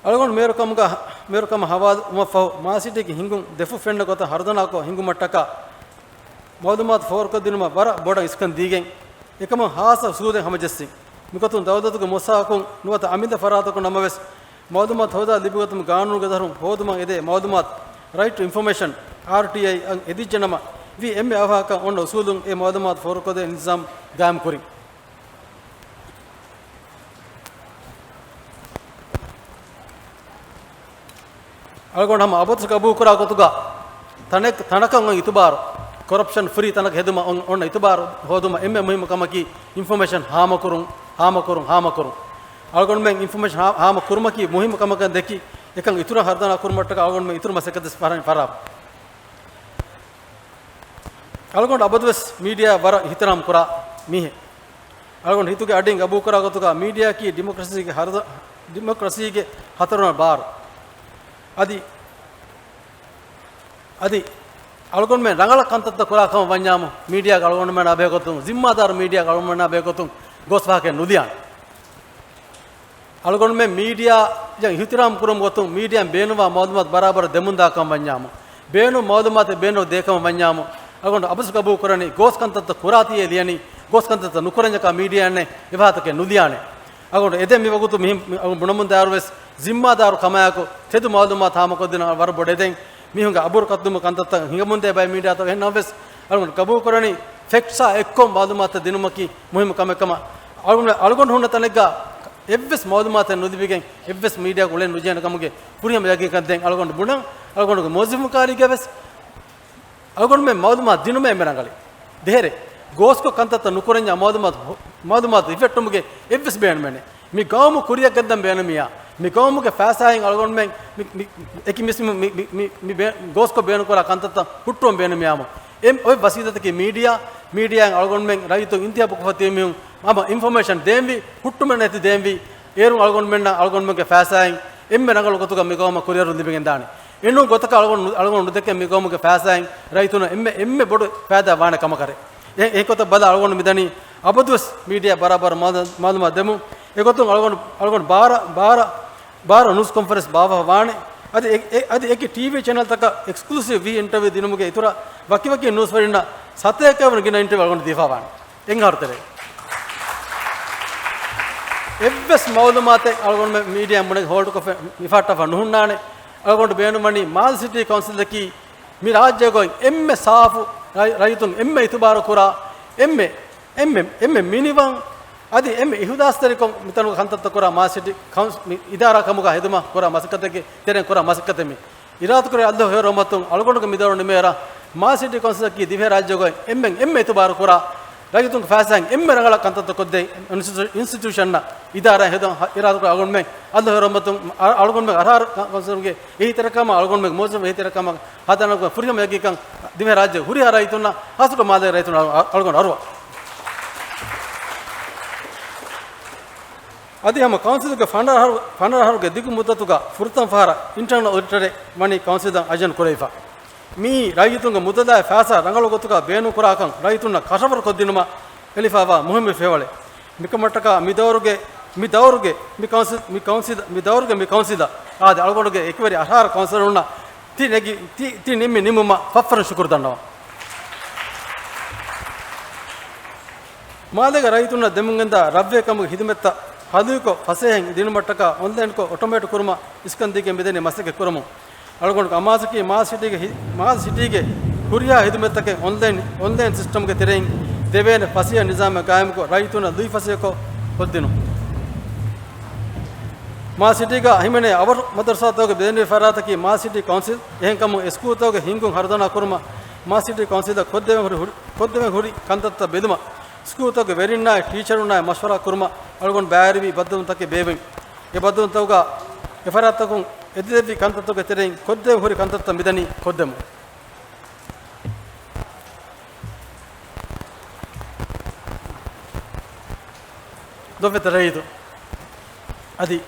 އަޅުގަނޑު މޭރުކަމުގަ، މޭރުކަމަށް ހަވާލުވުމަށްފަހު، މާލެ ސިޓީގެ ހިނގުން ދެފުށް ފެންނަ ގޮތަށް ހަރުދަނާކޮށް ހިނގުމަށްޓަކާ، މައުލޫމާތު ފޯރުކޮށްދިނުމަށް ވަރަށް ބޮޑަށް އިސްކަން ދީގެން، އެކަމަށް ހާއްސަ އުސޫލެއް ހަމަޖެއްސިން. މިގޮތުން ދައުލަތުގެ މުއައްސަސާއަކުން ނުވަތަ އަމިއްލަ ފަރާތަކުން ނަމަވެސް، މައުލޫމާތު ހޯދާ ލިބިގަތުމުގެ ގާނޫނުގެ ދަށުން ހޯދުމަށް އެދޭ މައުލޫމާތު، ރައިޓް ޓު އިންފޮމޭޝަން، އާރްޓީއައި އަށް އެދިއްޖެނަމަ، ވީ އެންމެ އަވަހަކަށް އޮންނަ އުސޫލުން އެ މައުލޫމާތު ފޯރުކޮށްދޭ ނިޒާމް ގާއިމްކުރިން. އަޅުގަނޑު ހަމަ އަބަދު ގަބޫލުކުރާ ގޮތުގަ ތަނެއް-، ތަނަކަށް އޮތް އިތުބާރު، ކޮރަޕްޝަން ފްރީ ތަނަކަށް ހެދުމަށް އޮން-، އޮންނަ އިތުބާރު ހޯދުމަށް އެންމެ މުހިއްމު ކަމަކީ އިންފޮމޭޝަން ހާމަކުރުން، ހާމަކުރުން، ހާމަކުރުން. އަޅުގަނޑުމެން އިންފޮމޭޝަން ހާ-، ހާމަ ކުރުމަކީ މުހިއްމު ކަމަކަށް ދެކި، އެކަން އިތުރަށް ހަރުދަނާ ކުރުމަށްޓަކާ އަޅުގަނޑުމެން އިތުރު މަސައްކަތް ވެސް ފަރާ-، ފަރާ. އަޅުގަނޑު އަބަދުވެސް މީޑިއާ ވަރަށް އިޙްތިރާމް ކުރާ މީހެއް. އަޅުގަނޑު ހިތުގެ އަޑިން ގަބޫލުކުރާ ގޮތުގަ މީޑިއާއަކީ ޑިމޮކްރަސީގެ ހަރުދަ-، ޑިމޮކްރަސީގެ ހަތަރުވަނަ ބާރު. އަދި، އަދި އަޅުގަނޑުމެން ރަނގަޅަށް ކަންތައްތައް ކުރާ ކަމަށް ވަންޏާމު، މީޑިއާގެ އަޅުގަނޑުމެންނާ ބެހޭގޮތުން، ޒިންމާދާރު މީޑިއާގެ އަޅުގަނޑުމެންނާ ބެހޭގޮތުން ގޯސް ވާހަކައެއް ނުލިޔާނެ. އަޅުގަނޑުމެން މީޑިއާއަށް އިޙްތިރާމް ކުރުމުގެ ގޮތުން މީޑިއާއިން ބޭނުންވާ މައުލޫމާތު ބަރާބަރަށް ދެމުންދާ ކަމަށް ވަންޏާމު، ބޭނުން މައުލޫމާތެއް ބޭނުން ދޭ ކަމަށް ވަންޏާމު، އަޅުގަނޑު އަބަދު ގަބޫލު ކުރަނީ ގޯސް ކަންތައްތައް ކުރާތީއޭ ލިޔަނީ، ގޯސް ކަންތައްތައް ނުކުރަންޏަކާ މީޑިއާއިންނެއް އެވާހަކަތަކެއް ނުލިޔާނެ. އަޅުގަނޑު އެދެން މިވަގުތު މިހި-، މި-، އަޅުގަނޑު ބުނަމުންދާއިރުވެސް ޒިންމާދާރު ކަމާއެކު ތެދު މައުލޫމާތު ހާމަކޮށްދިނުން ވަރަށް ބޮޑަށް އެދެން. މީހުންގެ އަބުރު ކައްތުމުގެ ކަންތައްތައް ހިނގަމުންދޭ ބައެއް މީޑިއާތައް. އެހެން ނަމަވެސް، އަޅުގަނޑު ގަބޫލު ކުރަނީ ފެކްޓްސާ އެއްކޮށް މައުލޫމާތުތައް ދިނުމަކީ މުހިއްމު ކަމެއް ކަމަށް. އަޅުގަނޑު، އަޅުގަނޑު ހުންނަ ތަނެއްގަ އެއްވެސް މައުލޫމާތެއް ނުލިބިގެން އެއްވެސް މީޑިއާއަކު އުޅެން ނުޖެހޭނެ ކަމުގެ ފުރިހަމަ ޔަގީންކަން ދެން އަޅުގަނޑު ބުނަން. އަޅުގަނޑުގެ މުވައްޒަފުން ކާރީގަވެސް އަޅުގަނޑުމެން މައުލޫމާތު ދިނުމަށް އެންމެ ރަނގަޅީ. ދޭހަރެ ގޯސްކޮށް ކަންތައްތައް ނުކުރަންޏާ މައުލޫމާތު، މައުލޫމާތު ހިފެއްޓުމުގެ އެއްވެސް ބޭނުމެއް ނެތް. މި ގައުމު ކުރިއަށް ގެންދަން ބޭނުމިއްޔާ، މި ގައުމުގެ ފައިސާއިން އަޅުގަނޑުމެން މި، މި، އެކި މިސް މި، މި، މި، މި ބޭ-، ގޯސްކޮށް ބޭނުންކުރާ ކަންތައްތައް ހުއްޓުވަން ބޭނުމިއްޔާމު، އެ އޮތް ވަސީލަތަކީ މީޑިއާ، މީޑިއާއިން އަޅުގަނޑުމެން ރައްޔިތުން އިންތިހާބުކޮށްފަ ތިބި މީހުން ހަމަ އިންފޮމޭޝަން ދޭންވީ، ހުއްޓުމެއް ނެތި ދޭންވީ. އޭރުން އަޅުގަނޑުމެންނަށް އަޅުގަނޑުމެންގެ ފައިސާއިން އެންމެ ރަނގަޅު ގޮތުގަ މި ގައުމަށް ކުރިއަރުން ލިބިގެންދާނެ. އެނޫން ގޮތަކަށް އަޅުގަނޑު، އަޅުގަނޑު ނުދެކެން މި ގައުމުގެ ފައިސާއިން ރައްޔިތުންނަށް އެންމެ، އެންމެ ބޮޑު ފައިދާ ވާނެ ކަމަކަށް. އެ، އެ ގޮތަށް ބަލާ އަޅުގަނޑު މިދަނީ އަބަދުވެސް މީޑިއާ ބަރާބަރަށް މައުލޫ-، މައުލޫމާތު ދެމުން. އެގޮތުން އަޅުގަނޑު، އަޅުގަނޑު ބާރަ، ބާރަ، ބާރަ ނޫސް ކޮންފަރެންސް ބާއްވާފަ ވާނެ. އަދި އެ، އެ، އަދި އެކި ޓީވީ ޗެނަލްތަކަށް އެކްސްކްލޫސިވް ވީ އިންޓަވިއު ދިނުމުގެ އިތުރަށް ވަކިވަކި ނޫސްވެރިންނަށް ސަތޭކައަށް ވަނަ ގިނަ އިންޓަވިއު އަޅުގަނޑު ދީފަ ވާނެ. އެއް އަހަރު ތެރޭ. އެއްވެސް މައުލޫމާތެއް އަޅުގަނޑު މީޑިއާ ބުނެ ހޯލްޑްކޮށް މި ފައްޓަފަ ނުހުންނާނެ. އަޅުގަނޑު ބޭނުންވަނީ މާލެ ސިޓީ ކައުންސިލަކީ މި ރާއްޖޭގައި އެންމެ ސާފު، ރައި-، ރައްޔިތުން އެންމެ އިތުބާރު ކުރާ، އެންމެ، އެންމެ، އެންމެ މިނިވަން، އަދި އެންމެ އިހުލާސްތެރިކޮށް މިތަނުގަ ކަންތައްތައް ކުރާ މާލެ ސިޓީ ކައުންސި-، މި އިދާރާ ކަމުގަ ހެދުމަށް ކުރާ މަސައްކަތެއްގެ ތެރެއިން ކުރާ މަސައްކަތެއް މި. އިރާދަކުރޭ އައްލާހު ހެޔޮ ރަޙްމަތުން އަޅުގަނޑުގެ މިދައުރު ނިމޭއިރަށް މާލެ ސިޓީ ކައުންސިލަކީ ދިވެހިރާއްޖޭގައި އެންމެން އެންމެ އިތުބާރު ކުރާ، ރައްޔިތުންގެ ފައިސާއިން އެންމެ ރަނގަޅަށް ކަންތައްތައް ކޮށްދޭ އިންސްޓިޓިއު-، އިންސްޓިޓިއުޝަންއަށް، އިދާރާއަށް ހެދުން އިރާދަކުރާ އަޅުގަނޑުމެން އައްލާހު ހެޔޮ ރަޙްމަތުން އަ-، އަޅުގަނޑުމެން އަހަރާރު ކައުންސިލުންގެ އެހީތެރިކަމާ އަޅުގަނޑުމެން މުވައްޒަފުންގެ އެހީތެރިކަމާ ހަދާނަކު ފުރިހަމަ ޔަގީންކަން ދިވެހިރާއްޖޭގެ ހުރިހާ ރައްޔިތުންނަށް ހާއްސަކޮށް މާލޭގެ ރައްޔިތުންނަށް އަޅުގަނޑު އަރުވާ. އަދި ހަމަ ކައުންސިލުގެ ފަނަރަ އަހަރު، ފަނަރަ އަހަރުގެ ދިގު މުއްދަތުގަ ފުރަތަމަ ފަހަރަށް އިންޓަރނަލް އޮޑިޓަރެއް ވަނީ ކައުންސިލަށް އަޒަން ކުރެވިފަ. މިއީ ރައްޔިތުންގެ މުދަލާއި ފައިސާ ރަނގަޅު ގޮތުގަ ބޭނުންކުރާކަން ރައްޔިތުންނަށް ކަށަވަރު ކޮށްދިނުމަށް އެޅިފައިވާ މުހިއްމު ފިޔަވަޅެއް. މިކަމަށްޓަކާ މި ދައުރުގެ، މި ދައުރުގެ މި ކައުންސިލް، މި ކައުންސިލް، މި ދައުރުގެ މި ކައުންސިލަށް އާދެ، އަޅުގަނޑުގެ އެކުވެރި އަހާރަ ކައުންސިލަރުންނަށް ތި ނެގި، ތި، ތި ނިންމި ނިންމުމަށް ފަށްފަށުން ޝުކުރު ދަންނަވަން. މާލޭގެ ރައްޔިތުންނަށް ދެމުންގެންދާ ރަށްވެހިކަމުގެ ހިދުމަތްތައް ހަލުވިކޮށް، ފަސޭހައިން ދިނުމަށްޓަކާ އޮންލައިންކޮށް އޮޓޮމޭޓް ކުރުމަށް އިސްކަން ދީގެން މިދަނީ މަސައްކަތް ކުރަމުން. އަޅުގަނޑު އަމާޒަކީ މާލެ ސިޓީގެ ހި-، މާލެ ސިޓީގެ ހުރިހާ ހިދުމަތްތަކެއް އޮންލައިން، އޮންލައިން ސިސްޓަމްގެ ތެރެއިން ދެވޭނެ ފަސޭހަ ނިޒާމެއް ގާއިމުކޮށް، ރައްޔިތުންނަށް ލުއިފަސޭހަކޮށް ކޮށްދިނުން. މާލެ ސިޓީގަ އަހިމެނޭ އަވަށު މަދަރުސާތަކުގެ ބެލެނިވި ފަރާތަކީ މާލެ ސިޓީ ކައުންސިލް. އެހެންކަމުން އެ ސްކޫލްތަކުގެ ހިންގުން ހަރުދަނާ ކުރުމަށް މާލެ ސިޓީ ކައުންސިލަށް ކޮށްދެވެން ހުރި، ހުރި، ކޮށްދެވެން ހުރި ކަންތައްތައް ބެލުމަށް ސްކޫލްތަކުގެ ވެރިންނާއި ޓީޗަރުންނާއި މަޝްވަރާ ކުރުމަށް އަޅުގަނޑު ބައިވެރިވި ބައްދަލުވުންތަކެއް ބޭއްވިން. އެ ބައްދަލުވުންތަކުގަ އެ ފަރާތްތަކުން އެދިލެއްވި ކަންތައްތަކުގެ ތެރެއިން ކޮށްދެވި ހުރި ކަންތައްތައް މިދަނީ ކޮށްދެމުން. ދޮށްވެތި ރައްޔިތު. އަދި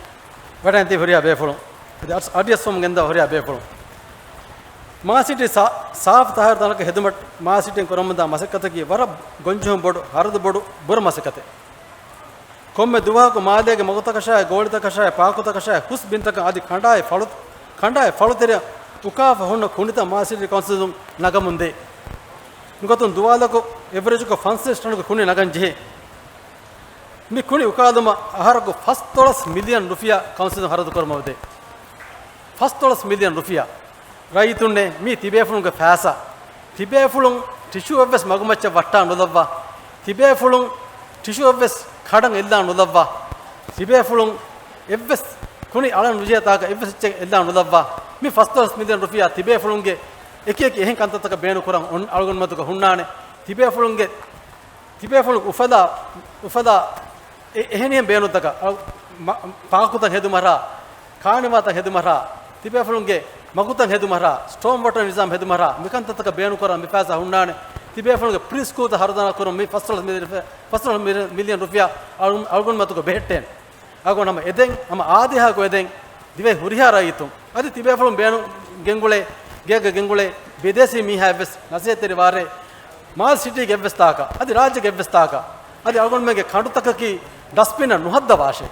ވަޑައިން ތިބި ހުރިހާ ބޭފުޅުން. އަދި އަޑި-، އަޑިއައްސަވަމުން ގެންދާ ހުރިހާ ބޭފުޅުން. މާލެ ސިޓީ ސާ-، ސާފު ތަހާރު ތަނަކަށް ހެދުމަށް މާލެ ސިޓީން ކުރަމުންދާ މަސައްކަތަކީ ވަރަށް ގޮންޖެހުން ބޮޑު، ހަރަދު ބޮޑު، ބުރަ މަސައްކަތެއް. ކޮންމެ ދުވަހަކު މާލޭގެ މަގުތަކަށާއި، ގޯޅިތަކަށާއި، ޕާކުތަކަށާއި، ހުސް ބިންތަކަށް އަދި ކަނޑާއި ފަޅު، ކަނޑާއި ފަޅުތެރެއަށް އުކާފަ ހުންނަ ކުނިތައް މާލެ ސިޓީ ކައުންސިލުން ނަގަމުންދޭ. މިގޮތުން ދުވާލަކު އެވްރެޖަކު ފަންސަވީސް ޓަނުގެ ކުނި ނަގަން ޖެހޭ. މި ކުނި އުކާލުމަށް އަހަރަކު ފަސްދޮޅަސް މިލިއަން ރުފިޔާ ކައުންސިލުން ހަރަދު ކުރަމަށް ވެދޭ. ފަސްދޮޅަސް މިލިއަން ރުފިޔާ. ރައްޔިތުންނޭ މީ ތިބޭފުޅުންގެ ފައިސާ. ތިބޭފުޅުން ޓިޝޫއެއްވެސް މަގުމައްޗަށް ވައްޓާ ނުލައްވާ. ތިބޭފުޅުން ޓިޝޫއެއްވެސް ކަޑަން އެއްލާ ނުލައްވާ. ތިބޭފުޅުން އެއްވެސް ކުނި އަޅަން ނުޖެހޭ ތާކަށް އެއްވެސް އެއްޗެއް އެއްލާ ނުލައްވާ. މި ފަސްދޮޅަސް މިލިއަން ރުފިޔާ ތިބޭފުޅުންގެ އެކި އެކި އެހެން ކަންތައްތަކަށް ބޭނުން ކުރަން އޮން-، އަޅުގަނޑުމެން މަތުގަ ހުންނާނެ. ތިބޭފުޅުންގެ ތިބޭފުޅުން އުފަލާ، އުފަލާ އެ-، އެހެނިހެން ބޭނުންތަކަށް، އަ، މަ-، ޕާކުތައް ހެދުމަށާ، ކާނިވާތައް ހެދުމަށާ، ތިބޭފުޅުންގެ މަގުތައް ހެދުމަށާ، ސްޓޯމް ވޯޓަރ ނިޒާމް ހެދުމަށާ، މިކަންތައްތަކަށް ބޭނުންކުރަން މި ފައިސާ ހުންނާނެ. ތިބޭފުޅުންގެ ޕްރީ ސްކޫލްތައް ހަރުދަނާ ކުރުން މި ފަސްދޮޅަސް މިލި-، ފަސްދޮޅަސް މިލި-، މިލިއަން ރުފިޔާ އަޅު-، އަޅުގަނޑު މަތުގަ ބެހެއްޓޭނެ. އަޅުގަނޑު ހަމަ އެދެން، ހަމަ އާދޭހާގޮ އެދެން، ދިވެހި ހުރިހާ ރައްޔިތުން އަދި ތިބޭފުޅުން ބޭނުން ގެންގުޅޭ، ގޭގަ ގެންގުޅޭ ބިދޭސީ މީހާއެއްވެސް ނަސޭހަތްތެރިވާރޭ، މާލެ ސިޓީގެ އެއްވެސް ތާކަށް، އަދި ރާއްޖޭގެ އެއްވެސް ތާކަށް، އަދި އަޅުގަނޑުމެންގެ ކަނޑުތަކަކީ ޑަސްބިނަށް ނުހައްދަވާށޭ.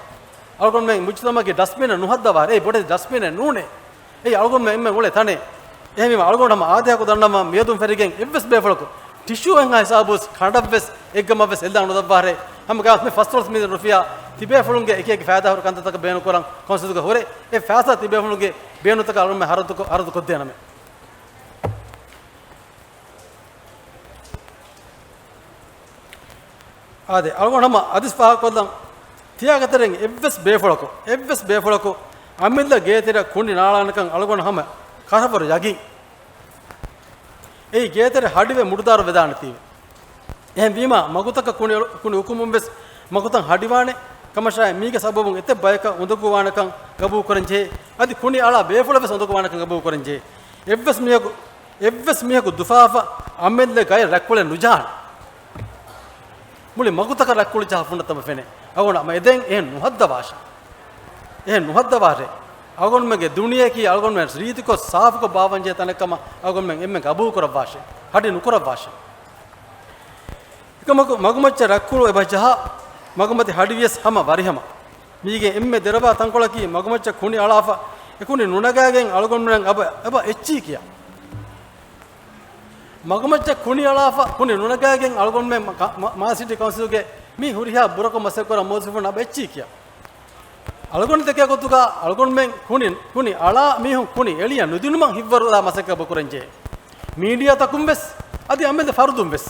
އަޅުގަނޑުމެން މުޖުތަމަޢަކީ ޑަސްބިނަށް ނުހައްދަވާށޭ. އެއީ ބޮޑެތި ޑަސްބިނެއް ނޫނޭ. އެއީ އަޅުގަނޑުމެން އެންމެ އުޅޭ ތަނެއް. އެހެންވީމަ އަޅުގަނޑު ހަމަ އާދޭހާކު ދަންނަވަން މިއަދުން ފެށިގެން އެއްވެސް ބޭފުޅަކު ޓިޝޫއެއްހާ ހިސާބުވެސް ކަނޑަށްވެސް އެއްގަމަށްވެސް އެއްލާ ނުލައްވާށޭ. ހަމަ ގާސް މި ފަސްދޮޅަސް މިލިއަން ރުފިޔާ ތިބޭފުޅުންގެ އެކި އެކި ފައިދާހުރި ކަންތައްތަކަށް ބޭނުންކުރަން ކައުންސިލުގަ ހުރޭ. އެ ފައިސާ ތިބޭފުޅުންގެ ބޭނުންތަކަށް އަޅުގަނޑުމެން ހަރަދުކޮ-، ހަރަދުކޮށްދޭނަމޭ. އާދެ، އަޅުގަނޑު ހަމަ އަދިސް ފާހަގަކޮށްލަން. ތިޔާގެ ތެރެއިން އެއްވެސް ބޭފުޅަކު، އެއްވެސް ބޭފުޅަކު އަމިއްލަ ގޭތެރެއަށް ކުނޑި ނާޅާނެކަން އަޅުގަނޑު ހަމަ ކަށަވަރު ޔަގީން. އެއީ ގޭތެރެ ހަޑިވެ މުޑުދާރު ވެދާނެތީވެ. އެހެންވީމާ، މަގުތަކަށް ކުނި، ކުނި އުކުމުން ވެސް މަގުތައް ހަޑިވާނެ ކަމަށާއި، މީގެ ސަބަބުން އެތައް ބަޔަކަށް އުނދަގޫވާނެކަން ގަބޫލުކުރަން ޖެހޭ. އަދި ކުނި އަޅާ ބޭފުޅެއް ވެސް އުނދަގޫވާނެކަން ގަބޫލުކުރަން ޖެހޭ. އެއްވެސް މީހަކު، އެއްވެސް މީހަކު ދުފާފަ އަމެއްލެ ގައި ރަތްކުޅެއް ނުޖާނެ. މުޅި މަގުތަކަށް ރަތްކުޅި ޖަހާ ފުންނަތަމަ ފެނޭ. އަޅުގަނޑު އެދެން އެހެން ނުހައްދަވާށެ. އެހެން ނުހައްދަވާށެ. އަޅުގަނޑުމެންގެ ދުނިޔެއަކީ އަޅުގަނޑުމެން ރީތިކޮށް ސާފުކޮށް ބާއްވަންޖެހޭ ތަނެއް ކަމަށް އަޅުގަނޑުމެން އެންމެން ގަބޫލުކުރައްވާށެ. ހަޑި ނުކުރައްވާށެ. އެކަމަކު މަގުމައްޗަށް ރަތްކުޅު އެބަ ޖަހާ، މަގުމަތި ހަޑިވިޔަސް ހަމަ ވަރިހަމަ. މީގެ އެންމެ ދެރަވާ ތަންކޮޅަކީ މަގުމައްޗަށް ކުނި އަޅާފަ، އެ ކުނި ނުނަގާގެން އަޅުގަނޑުމެން އަބަ، އެބަ އެއްޗީ ކިޔާ. މަގުމައްޗަށް ކުނި އަޅާފަ، ކުނި ނުނަގާގެން އަޅުގަނޑުމެން މަ، މާ، މާލެ ސިޓީ ކައުންސިލްގެ މި ހުރިހާ ބުރަކޮށް މަސައްކަތްކުރާ މުވައްޒަފުން އަބަ އެއްޗީ ކިޔާ. އަޅުގަނޑު ދެކޭ ގޮތުގަ އަޅުގަނޑުމެން ކުނި، ކުނި އަޅާ މީހުން ކުނި އެޅިޔަ ނުދިނުމަށް ހިތްވަރުލާ މަސައްކަތް ކުރަންޖެހޭ. މީޑިއާތަކުން ވެސް، އަދި އަމެދު ފަރުދުން ވެސް.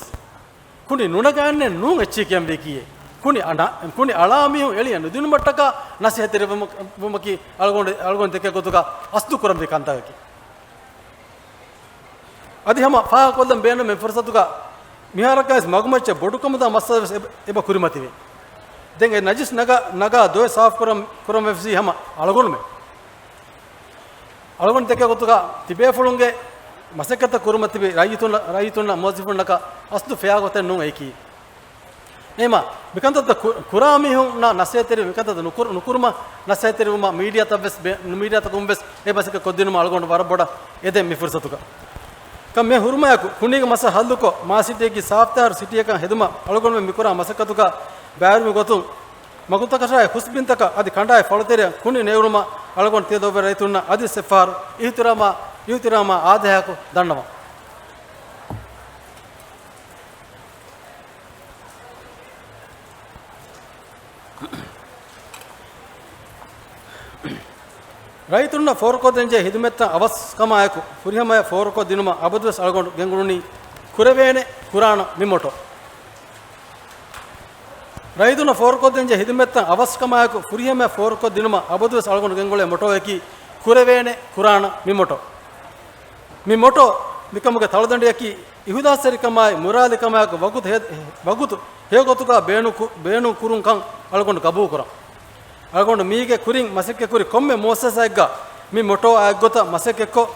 ކުނި ނުނަގާނެ ނޫން އެއްޗި ކިޔަންވީ ކީއެއް. ކުނި އަނ، ކުނި އަޅާ މީހުން އެޅިޔަ ނުދިނުމަށްޓަކާ ނަސޭހަތެރިވުމަކީ އަޅުގަނޑު، އަޅުގަނޑު ދެކޭ ގޮތުގަ އަސްލު ކުރަންވީ ކަންތަކަކީ. އަދި ހަމަ ފާހަގަކޮށްލަން ބޭނުމެއް ފުރުސަތުގަ މިހާރަކާވެސް މަގުމައްޗަށް ބޮޑުކަމުދާ މައްސަލަ ވެސް އެބަ، އެބަ ކުރިމަތިވޭ. ދެން އެ ނަޖިސް ނަގާ، ނަގާ ދޮވެ ސާފުކުރަން، ކުރަން ވެފަސީ ހަމަ އަޅުގަނޑުމެ. އަޅުގަނޑު ދެކޭ ގޮތުގަ ތިބޭފުޅުންގެ މަސައްކަތަށް ކުރިމަތިވި ރައްޔިތުންނަ، ރައްޔިތުންނަށް މުވައްޒަފުންނަކަށް އަސްލު ފެޔާ ގޮތެއް ނޫން އެއީކީ. އެހެމަ، މިކަންތައްތައް ކު، ކުރާ މީހުންނަށް ނަސޭހަތެރި، މިކަންތައްތައް ނުކުރު، ނުކުރުމަށް ނަސޭހަތެރިވުމަށް މީޑިއާތައް ވެސް ބޭ، މީޑިއާތަކުން ވެސް އެ މަސައްކަތް ކޮށްދިނުމަށް އަޅުގަނޑު ވަރަށް ބޮޑަށް އެދެން މި ފުރުސަތުގަ. ކަން މި ހުރުމަޔަކު ކުނީގެ މައްސަލަ ހައްލުކޮށް، މާލެ ސިޓީއަކީ ސާފުތާހިރު ސިޓީއަކަށް ހެދުމަށް އަޅުގަނޑުމެން މިކުރާ މަސައްކަތުގަ ބައިވެރިވި ގޮތުން، މަގުތަކަށާއި ހުސްބިންތަކަށް އަދި ކަނޑާއި ފަޅުތެރެއަށް ކުނި ނެރުމަށް އަޅުގަނޑު ތިޔަ ދޮވެ ރައްޔިތުންނަށް އަދިވެސް އެއްފަހަރު އިހުތިރާމާ، އިހުތިރާމާ އާދަޔާއެކު ދަންނަވަން. ރައްޔިތުންނަށް ފޯރުކޮށްދޭންޖެހޭ ހިދުމަތްތައް އަވަސްކަމާއެކު ފުރިހަމަޔަށް ފޯރުކޮށްދިނުމަށް އަބަދުވެސް އަޅުގަނޑު ގެންގުޅުނީ ކުރެވޭނެ ކުރާނަ މި މޮޓޯ. ރައްޔިތުންނަށް ފޯރުކޮށްދޭންޖެހޭ ހިދުމަތްތައް އަވަސްކަމާއެކު ފުރިހަމަޔަށް ފޯރުކޮށްދިނުމަށް އަބަދުވެސް އަޅުގަނޑު ގެންގުޅޭ މޮޓޯއަކީ ކުރެވޭނެ ކުރާނަ މި މޮޓޯ. މި މޮޓޯ މިކަމުގެ ތަޅުދަނޑިއަކީ އިހުލާސްތެރިކަމާއި މުރާލިކަމާއެކު ވަގުތު ހެ، ވަގުތު ހެޔޮގޮތުގަ ބޭނުން ކު، ބޭނުން ކުރުން ކަން އަޅުގަނޑު ގަބޫލުކުރަން. އަޅުގަނޑު މީގެ ކުރިން މަސައްކަތްކުރި ކޮންމެ މުއައްސަސާއެއްގަ މި މޮޓޯއާ އެއްގޮތަށް މަސައްކަތްކޮށް،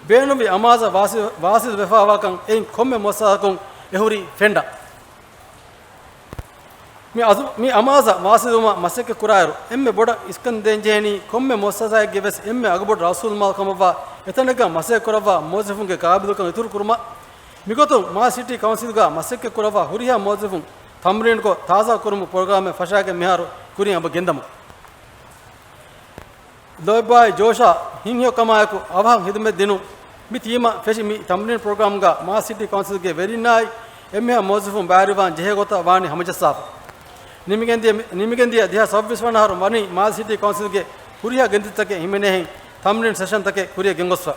ބޭނުންވި އަމާޒަށް ވާސިލް، ވާސިލް ވެފައިވާކަން އެއިން ކޮންމެ މުއައްސަސާއަކުން އެހުރީ ފެންޑަ. މި އަޒު، މި އަމާޒަށް ވާސިލުވުމަށް މަސައްކަތް ކުރާއިރު، އެންމެ ބޮޑަށް އިސްކަން ދޭންޖެހެނީ ކޮންމެ މުއައްސަސާއެއްގެ ވެސް އެންމެ އަގުބޮޑު ރަސޫލުމާލު ކަމަށްވާ އެތަނެއްގަ މަސައްކަތް ކުރައްވާ މުވައްޒަފުންގެ ގާބިލުކަން އިތުރު ކުރުމަށް. މިގޮތުން މާލެ ސިޓީ ކައުންސިލްގަ މަސައްކަތް ކުރައްވާ ހުރިހާ މުވައްޒަފުން ތަމްރީނުކޮށް ތާޒާ ކުރުމުގެ ޕްރޮގްރާމެއް ފަށާގެން މިހާރު ކުރިން އެބަ ގެންދަމުން. ލޯތްބާއި ޖޯޝާ ހިތްހެޔޮކަމާއެކު އަވަހަށް ހިދުމަތް ދިނުން މި ތީމަށް ފެށި މި ތަމްރީން ޕްރޮގްރާމްގަ މާލެ ސިޓީ ކައުންސިލްގެ ވެރިންނާއި އެންމެހާ މުވައްޒަފުން ބައިވެރިވާން ޖެހޭ ގޮތަށް ވާނީ ހަމަޖައްސާފަ. ނިމިގެންދިޔަ، ނިމިގެންދިޔަ ދެހާސް ސައްބީސް ވަނަ އަހަރު ވަނީ މާލެ ސިޓީ ކައުންސިލްގެ ހުރިހާ ގެންދަނީތަކެއް ހިމެނޭހެން ތަމްރީން ސެޝަންތަކެއް ކުރިއަށް ގެންގޮސްފަ.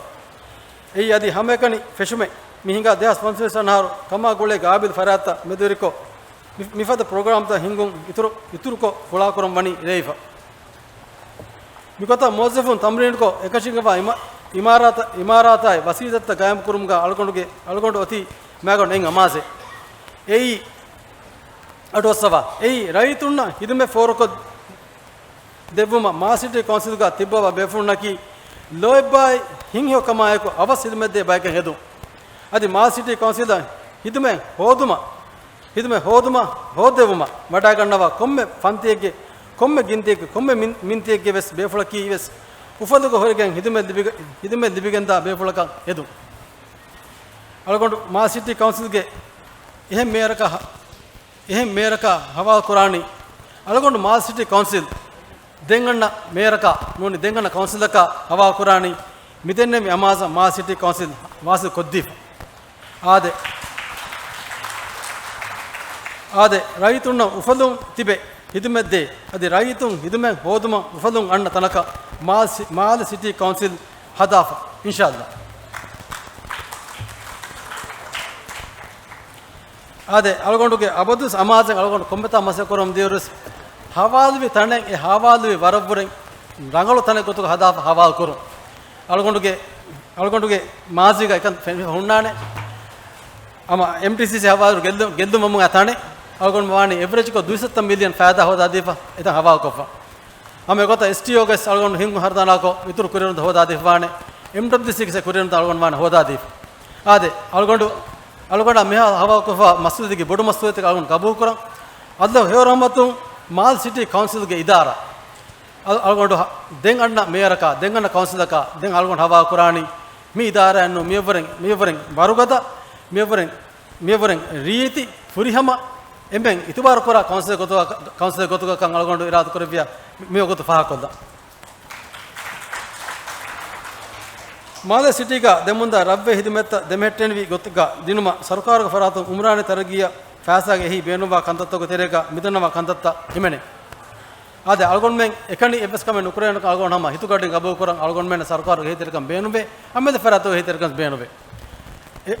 އެއީ އަދި ހަމައެކަނި ފެށުމެއް. މި ހިނގާ ދެހާސް ފަންސަވީސް ވަނަ އަހަރު ކަމާ ގުޅޭ ގާބިލް ފަރާތްތައް މެދުވެރިކޮށް، މި، މިފަދަ ޕްރޮގްރާމްތައް ހިންގުން އިތުރު، އިތުރުކޮށް ފުޅާކުރަން ވަނީ ރޭވިފަ. މިގޮތަށް މުވައްޒަފުން ތަމްރީނުކޮށް އެކަށީގެންވާ އިމާ، އިމާރާތަށް، އިމާރާތާއި ވަސީލަތްތައް ގާއިމްކުރުމުގަ އަޅުގަނޑުގެ، އަޅުގަނޑު އޮތީ މައިގަނޑު އެއް އަމާޒެއް. އެއީ އަޑުއައްސަވާ. އެއީ ރައްޔިތުންނަށް ހިދުމަތް ފޯރުކޮށް ދެއްވުމަށް މާލެ ސިޓީ ކައުންސިލްގަ ތިއްބަވާ ބޭފުޅުންނަކީ ލޯތްބާއި ހިތްހެޔޮކަމާއެކު އަވަސް ހިދުމަތްދޭ ބަޔަކަށް ހެދުން. އަދި މާލެ ސިޓީ ކައުންސިލަށް ހިދުމަތް ހޯދުމަށް، ހިދުމަތް ހޯދުމަށް ހޯއްދެވުމަށް ވަޑައިގަންނަވާ ކޮންމެ ފަންތިއެއްގެ، ކޮންމެ ގިންތިއެއްގެ، ކޮންމެ މިން، މިންތިއެއްގެ ވެސް ބޭފުޅަކީ ވެސް އުފަލުގަ ހުރެގެން ހިދުމަތް ލިބިގަ، ހިދުމަތް ލިބިގެންދާ ބޭފުޅަކަށް ހެދުން. އަޅުގަނޑު މާލެ ސިޓީ ކައުންސިލްގެ އެހެން މޭޔަރަކަށް ހަ، އެހެން މޭޔަރަކަށް ހަވާލު ކުރާނީ. އަޅުގަނޑު މާލެ ސިޓީ ކައުންސިލް ދެން އަންނަ މޭޔަރަކަށް ނޫނީ ދެން އަންނަ ކައުންސިލަކަށް ހަވާލު ކުރާނީ. މިދެންނެވި އަމާޒަށް މާލެ ސިޓީ ކައުންސިލް ވާސިލް ކޮށްދީފަ. އާދެ، އާދެ، ރައްޔިތުންނަށް އުފަލުން ތިބެ ހިދުމަތްދޭ، އަދި ރައްޔިތުން ހިދުމަތް ހޯދުމަށް އުފަލުން އަންނަ ތަނަކަށް މާލެ ސި، މާލެ ސިޓީ ކައުންސިލް ހަދާފަ، އިންޝާﷲ. އާދެ، އަޅުގަނޑުގެ އަބަދުވެސް އަމާޒެއް އަޅުގަނޑު ކޮންމެތާ މަސައްކަތް ކުރަމުން ދިޔައިރުވެސް ހަވާލުވި ތަނެއް އެ ހަވާލުވި ވަރަށްވުރެން ރަނގަޅު ތަނެއް ގޮތުގަ ހަދާފަ ހަވާލު ކުރުން. އަޅުގަނޑުގެ، އަޅުގަނޑުގެ މާޒީގަ އެކަން ފެނިފަ ހުންނާނެ. އަމަ އެމްޓީސީސީ ހަވާލު ގެއްލު-، ގެއްލުމަށް އައި ތަނެއް އަޅުގަނޑު ވާނީ އެވްރެޖްކޮށް ދުއިސައްތަ މިލިއަން ފައިދާ ހޯދާދީފަ އެތަން ހަވާލުކޮށްފަ. އަމަ އެގޮތަށް އެސްޓީއޯގެ އަޅުގަނޑު ހިންގު ހަރުދާނާކޮށް އިތުރު ކުރިއެރުން ހޯދާދީފަ ވާނެ. އެމްޑަބްލިއުސީގެ ކުރިއެރުން އަޅުގަނޑު ވާނެ ހޯދާދީފަ. އާދެ، އަޅުގަނޑު، އަޅުގަނޑާ މިހާ ހަވާލުކޮށްފަ މަސްއޫލިއްޔަތުގެ ބޮޑު މަސްއޫލިއްޔަތަކަށް އަޅުގަނޑު ގަބޫލުކުރަން. އައްލާހު ހެޔޮރަހްމަތުން މާލެ ސިޓީ ކައުންސިލްގެ އިދާރާ. އަ-، އަޅުގަނޑު ހަ-، ދެން އަންނަ މޭޔަރަކާ، ދެން އަންނަ ކައުންސިލަކާ، ދެން އަޅުގަނޑު ހަވާލު ކުރާނީ މި އިދާރާއެއްނު މިއަށްވުރެން، މިއަށްވުރެން ވަރުގަދަ، މިއަށްވުރެން، މިއަށްވުރެން ރީތި ފުރިހަމަ އެންމެން އިތުބާރު ކުރާ ކައުންސިލެއް ގޮތުގަ-، ކައުންސިލެއް ގޮތުގަ ކަން އަޅުގަނޑު އިރާދަ ކުރެއްވިޔާ މި-، މި ވަގުތު ފާހަގަކޮށްލަން. މާލެ ސިޓީގަ ދެމުންދާ ރަށްވެ ހިދުމަތްތައް ދެމެހެއްޓެނިވި ގޮތުގަ ދިނުމަށް ސަރުކާރުގެ ފަރާތުން އުމްރާނީ ތަރައްގީއަށް ފައިސާގެ އެހީ ބޭނުންވާ ކަންތައްތަކުގެ ތެރޭގަ މިދަންނަވާ ކަންތައްތައް ހިމެނޭ. އާދެ، އަޅުގަނޑުމެން އެކަނި އެއްވެސް ކަމެއް ނުކުރޭނަކަން އަޅުގަނޑު ހަމަ ހިތުގަޑިން ގަބޫލުކުރަން. އަޅުގަނޑުމެންނަށް ސަރުކާރުގެ އެހީތެރިކަން ބޭނުންވޭ. އަމެދު ފަރާތުގެ އެހީތެރިކަން ބޭނުންވޭ. އެ،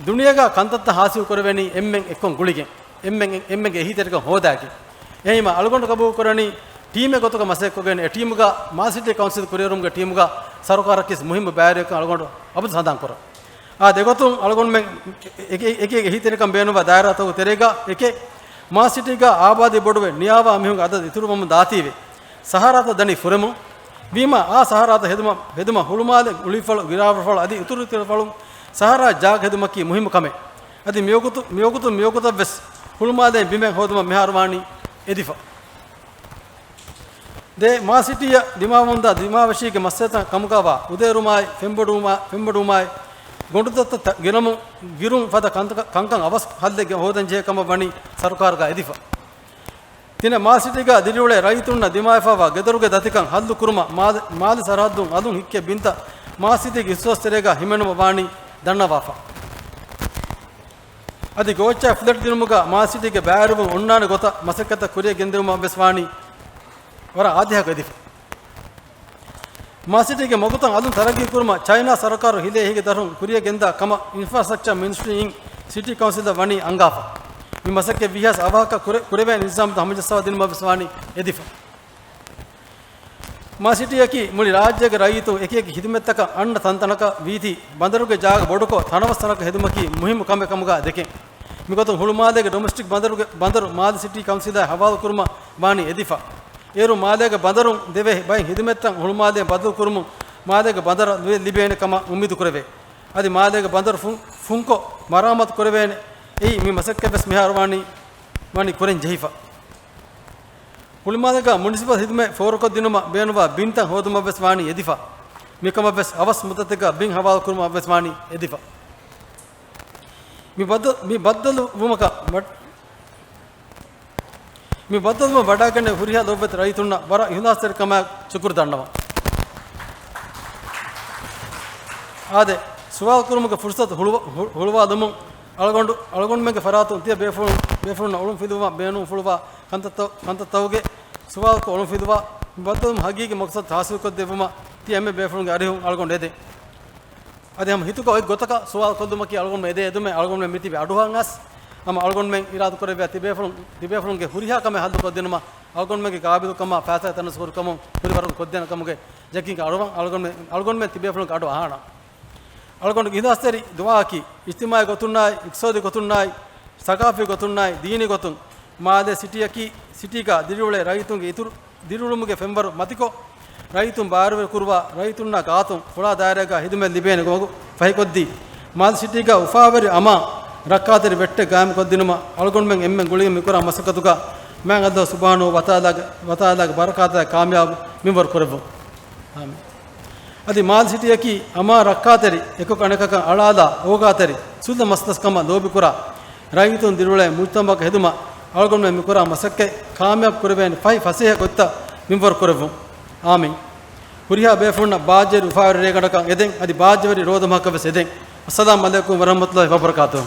ދުނިޔޭގަ ކަންތައްތައް ހާސިލް ކުރެވެނީ އެންމެން އެއްކޮށް ގުޅިގެން. އެންމެން، އެންމެންގެ އެހީތެރިކަން ހޯދާގެން. އެހެންވީމަ އަޅުގަނޑު ގަބޫލު ކުރަނީ ޓީމެއް ގޮތުގަ މަސައްކަތްކޮށްގެން އެ ޓީމުގަ މާލެ ސިޓީ ކައުންސިލް ކުރިއެރުމުގެ ޓީމުގަ ސަރުކާރަށް ކިސް މުހިއްމު ބައިވެރިއެއްކަން އަޅުގަނޑު އަބަދު ސަނދާން ކުރަން. އާ، އެގޮތުން އަޅުގަނޑުމެން އެކި، އެކި އެހީތެރިކަން ބޭނުންވާ ދާއިރާތަކުގެ ތެރޭގަ އެކެއް، މާލެ ސިޓީގަ އާބާދީ ބޮޑުވެ ނިޔާވާ މީހުންގެ އަދަދު އިތުރުވަމުން ދާތީވެ، ސަހަރާތައް ދަނީ ފުރެމުން. ވީމާ، އާ ސަހަރާތައް ހެދުމަށް، ހެދުމަށް ހުޅުމާލެ އުޅިފަޅު، ގިރާފަޅު އަދި އިތުރު އިތުރު ފަޅުން ސަހަރާ ޖާގަ ހެދުމަކީ މުހިއްމު ކަމެއް. އަދި މިވަގުތު، މިވަގުތު، މިވަގުތަށް ވެސް ހުޅުމާލޭ ބިމެއް ހޯދުމަށް މިހާރު ވާނީ އެދިފަ. ދެ، މާލެ ސިޓީއަށް ދިމާވަމުންދާ ދިމާވެށީގެ މައްސަލަތައް ކަމުގައިވާ އުދޭރުމާއި، ފެންބޮޑުވުމާ-، ފެންބޮޑުވުމާއި، ގޮނޑުދައްތަ ތަ-، ގިނަމުން ގިރުން ފަދަ ކަންތަ-، ކަންކަން އަވަސް ހައްލެއް ހޯދަން ޖެހޭ ކަމަށް ވަނީ ސަރުކާރުގަ އެދިފަ. ތިނެއް، މާލެ ސިޓީގަ ދިރިއުޅޭ ރައްޔިތުންނަށް ދިމާވެފައިވާ ގެދޮރުގެ ދަތިކަން ހައްލު ކުރުމަށް މާލެ، މާލެ ސަރަހައްދުން އަލުން ހިއްކޭ ބިންތައް މާލެ ސިޓީގެ އިސްވަސް ތެރޭގަ ހިމެނުމަށް ވާނީ ދަންނަވާފަ. އަދި ގޯއްޗާ ފްލެޓް ދިނުމުގަ މާލެ ސިޓީގެ ބައިވެރިވުން އޮންނާނެ ގޮތަށް މަސައްކަތްތައް ކުރިއަށް ގެންދިއުމަށް ވެސް ވާނީ ވަރަށް އާދޭހަކަށް އެދިފަ. މާލެ ސިޓީގެ މަގުތައް އަލުން ތަރައްގީ ކުރުމަށް ޗައިނާ ސަރުކާރު ހިލޭ އެހީގެ ދަށުން ކުރިއަށް ގެންދާ ކަމަށް އިންފްރާސްޓްރަކްޗަރ މިނިސްޓްރީއިން ސިޓީ ކައުންސިލަށް ވަނީ އަންގާފަ. މި މަސައްކަތް ވީހާވެސް އަވަހަކަށް ކުރެ-، ކުރެވޭނެ އިންތިޒާމްތައް ހަމަޖައްސަވާ ދިނުމަށް ވެސް ވާނީ އެދިފަ. މާލެ ސިޓީއަކީ މުޅި ރާއްޖޭގެ ރައްޔިތުން އެކި އެކި ހިދުމަތްތަކަށް އަންނަ ތަންތަނަކަށް ވީތީ، ބަނދަރުގެ ޖާގަ ބޮޑުކޮށް، ތަނަވަސް ތަނަކަށް ހެދުމަކީ މުހިއްމު ކަމެއް ކަމުގަ ދެކެން. މިގޮތުން ހުޅުމާލޭގެ ޑޮމެސްޓިކް ބަނދަރުގެ ބަނދަރު މާލެ ސިޓީ ކައުންސިލާއި ހަވާލު ކުރުމަށް ވާނީ އެދިފަ. އޭރު މާލޭގެ ބަނދަރުން ދެވޭ ބައެއް ހިދުމަތްތައް ހުޅުމާލޭ ބަދަލު ކުރުމުން މާލޭގެ ބަނދަރަށް ލިބޭނެ ކަމަށް އުއްމީދު ކުރެވޭ. އަދި މާލޭގެ ބަނދަރު ފުން-، ފުންކޮށް މަރާމާތު ކުރެވޭނެ. އެއީ މި މަސައްކަތް ވެސް މިހާރު ވާނީ، ވަނީ ކުރަން ޖެހިފަ. ހުޅުމާލޭގަ މުނިސިޕަލް ހިދުމަތް ފޯރުކޮށްދިނުމަށް ބޭނުންވާ ބިންތައް ހޯދުމަށް ވެސް ވާނީ އެދިފަ. މިކަމަށް ވެސް އަވަސް މުއްދަތެއްގަ ބިން ހަވާލު ކުރުމަށް ވެސް ވާނީ އެދިފަ. މި ބައްދަ-، މި ބައްދަލުވުމަކަށް ވަ-، މި ބައްދަލުވުމަށް ވަޑައިގެންނެވި ހުރިހާ ލޮބުވެތި ރައްޔިތުންނަށް ވަރަށް އިހުލާސްތެރިކަމާއެކު ޝުކުރު ދަންނަވަން. އާދެ، ސުވާލު ކުރުމުގެ ފުރުސަތު ހުޅުވ-، ހު-، ހުޅުވާލުމުން އަޅުގަނޑު، އަޅުގަނޑުމެންގެ ފަރާތުން ތިޔަ ބޭފުޅުން، ބޭފުޅުންނަށް އޮޅުން ފިލުވުމަށް ބޭނުންފުޅުވާ ކަންތައްތައް، ކަންތައްތަކުގެ ސުވާލުކޮށް އޮޅުން ފިލުވާ، މި ބައްދަލުވުމުގެ ހަގީގީ މަޤްޞަދު ހާސިލުކޮށްދެއްވުމަށް ތިޔަ އެންމެ ބޭފުޅުންގެ އަރިހުން އަޅުގަނޑު އެދެން. އަދި ހަމަ ހިތުގަ އޮތް ގޮތަކަށް ސުވާލު ކޮށްލުމަކީ އަޅުގަނޑުމެން އެދޭ އެދުމެއް އަޅުގަނޑުމެން މިތިބި އަޑުއަހަން އަސް. ހަމަ އަޅުގަނޑުމެން އިރާދަ ކުރެއްވިޔާ ތިބޭފުޅުން، ތިބޭފުޅުންގެ ހުރިހާ ކަމެއް ހައްލުކޮށްދިނުމަށް އަޅުގަނޑުމެންގެ ގާބިލުކަމާ ފައިސާ ތަނަސްކުރުކަމުން ކުރިވަރަކު ކޮށްދޭނެ ކަމުގެ ޔަޤީންކަން އަޑުއަހަން. އަޅުގަނޑުމެން، އަޅުގަނޑުމެން ތިބޭފުޅުންގެ އަޑު އަހާނަން. އަޅުގަނޑުގެ އިހްލާސްތެރި ދުޢާއަކީ، އިޖްތިމާޢީ ގޮތުންނާއި، އިޤްތިޞާދީ ގޮތުންނާއި، ސަޤާފީ ގޮތުންނާއި، ދީނީ ގޮތުން މާލެ ސިޓީއަކީ، ސިޓީގަ ދިރިއުޅޭ ރައްޔިތުންގެ އިތުރު ދިރިއުޅުމުގެ ފެންވަރު މަތިކޮށް، ރައްޔިތުން ބާރުވެރި ކުރުވާ، ރައްޔިތުންނާ ގާތުން ފުޅާ ދާއިރާގަ ހިދުމަތް ލިބޭނެ ގޮތް ފަހިކޮށްދީ، މާލެ ސިޓީގަ އުފާވެރި އަމާން ރައްކާތެރި ވެއްޓެއް ގާއިމްކޮށްދިނުމަށް އަޅުގަނޑުމެން އެންމެން ގުޅިގެން މިކުރާ މަސައްކަތުގަ މާތް ﷲ ސުބްޙާނަހޫ ވަތަޢާލާގެ، ވަތަޢާލާގެ ބަރަކާތާއި ކާމިޔާބު މިންވަރު ކުރެއްވުން. އާމީން. އަދި މާލެ ސިޓީއަކީ އަމާން ރައްކާތެރި، އެކަކު އަނެކަކަށް އަޅާލާ، އޯގާތެރި، ސުއްލަ މަސަލަސް ކަމަށް ލޯބިކުރާ، ރައްޔިތުން ދިރިއުޅޭ މުޖްތަމަޢަކަށް ހެދުމަށް އަޅުގަނޑުމެން މިކުރާ މަސައްކަތް ކާމިޔާބު ކުރެވޭނެ ފަހި ފަސޭހަ ގޮތްތައް މިންވަރު ކުރެއްވުން. އާމީން. ހުރިހާ ބޭފުޅުންނަށް ބާއްޖަވެރި އުފާވެރި ރޭގަނޑަކަށް އެދެން، އަދި ބާއްޖަވެރި ރޯދަމަހަކަށް ވެސް އެދެން. އައްސަލާމް ޢަލައިކުމް ވަރަޙްމަތުﷲ ވަބަރަކާތުހު.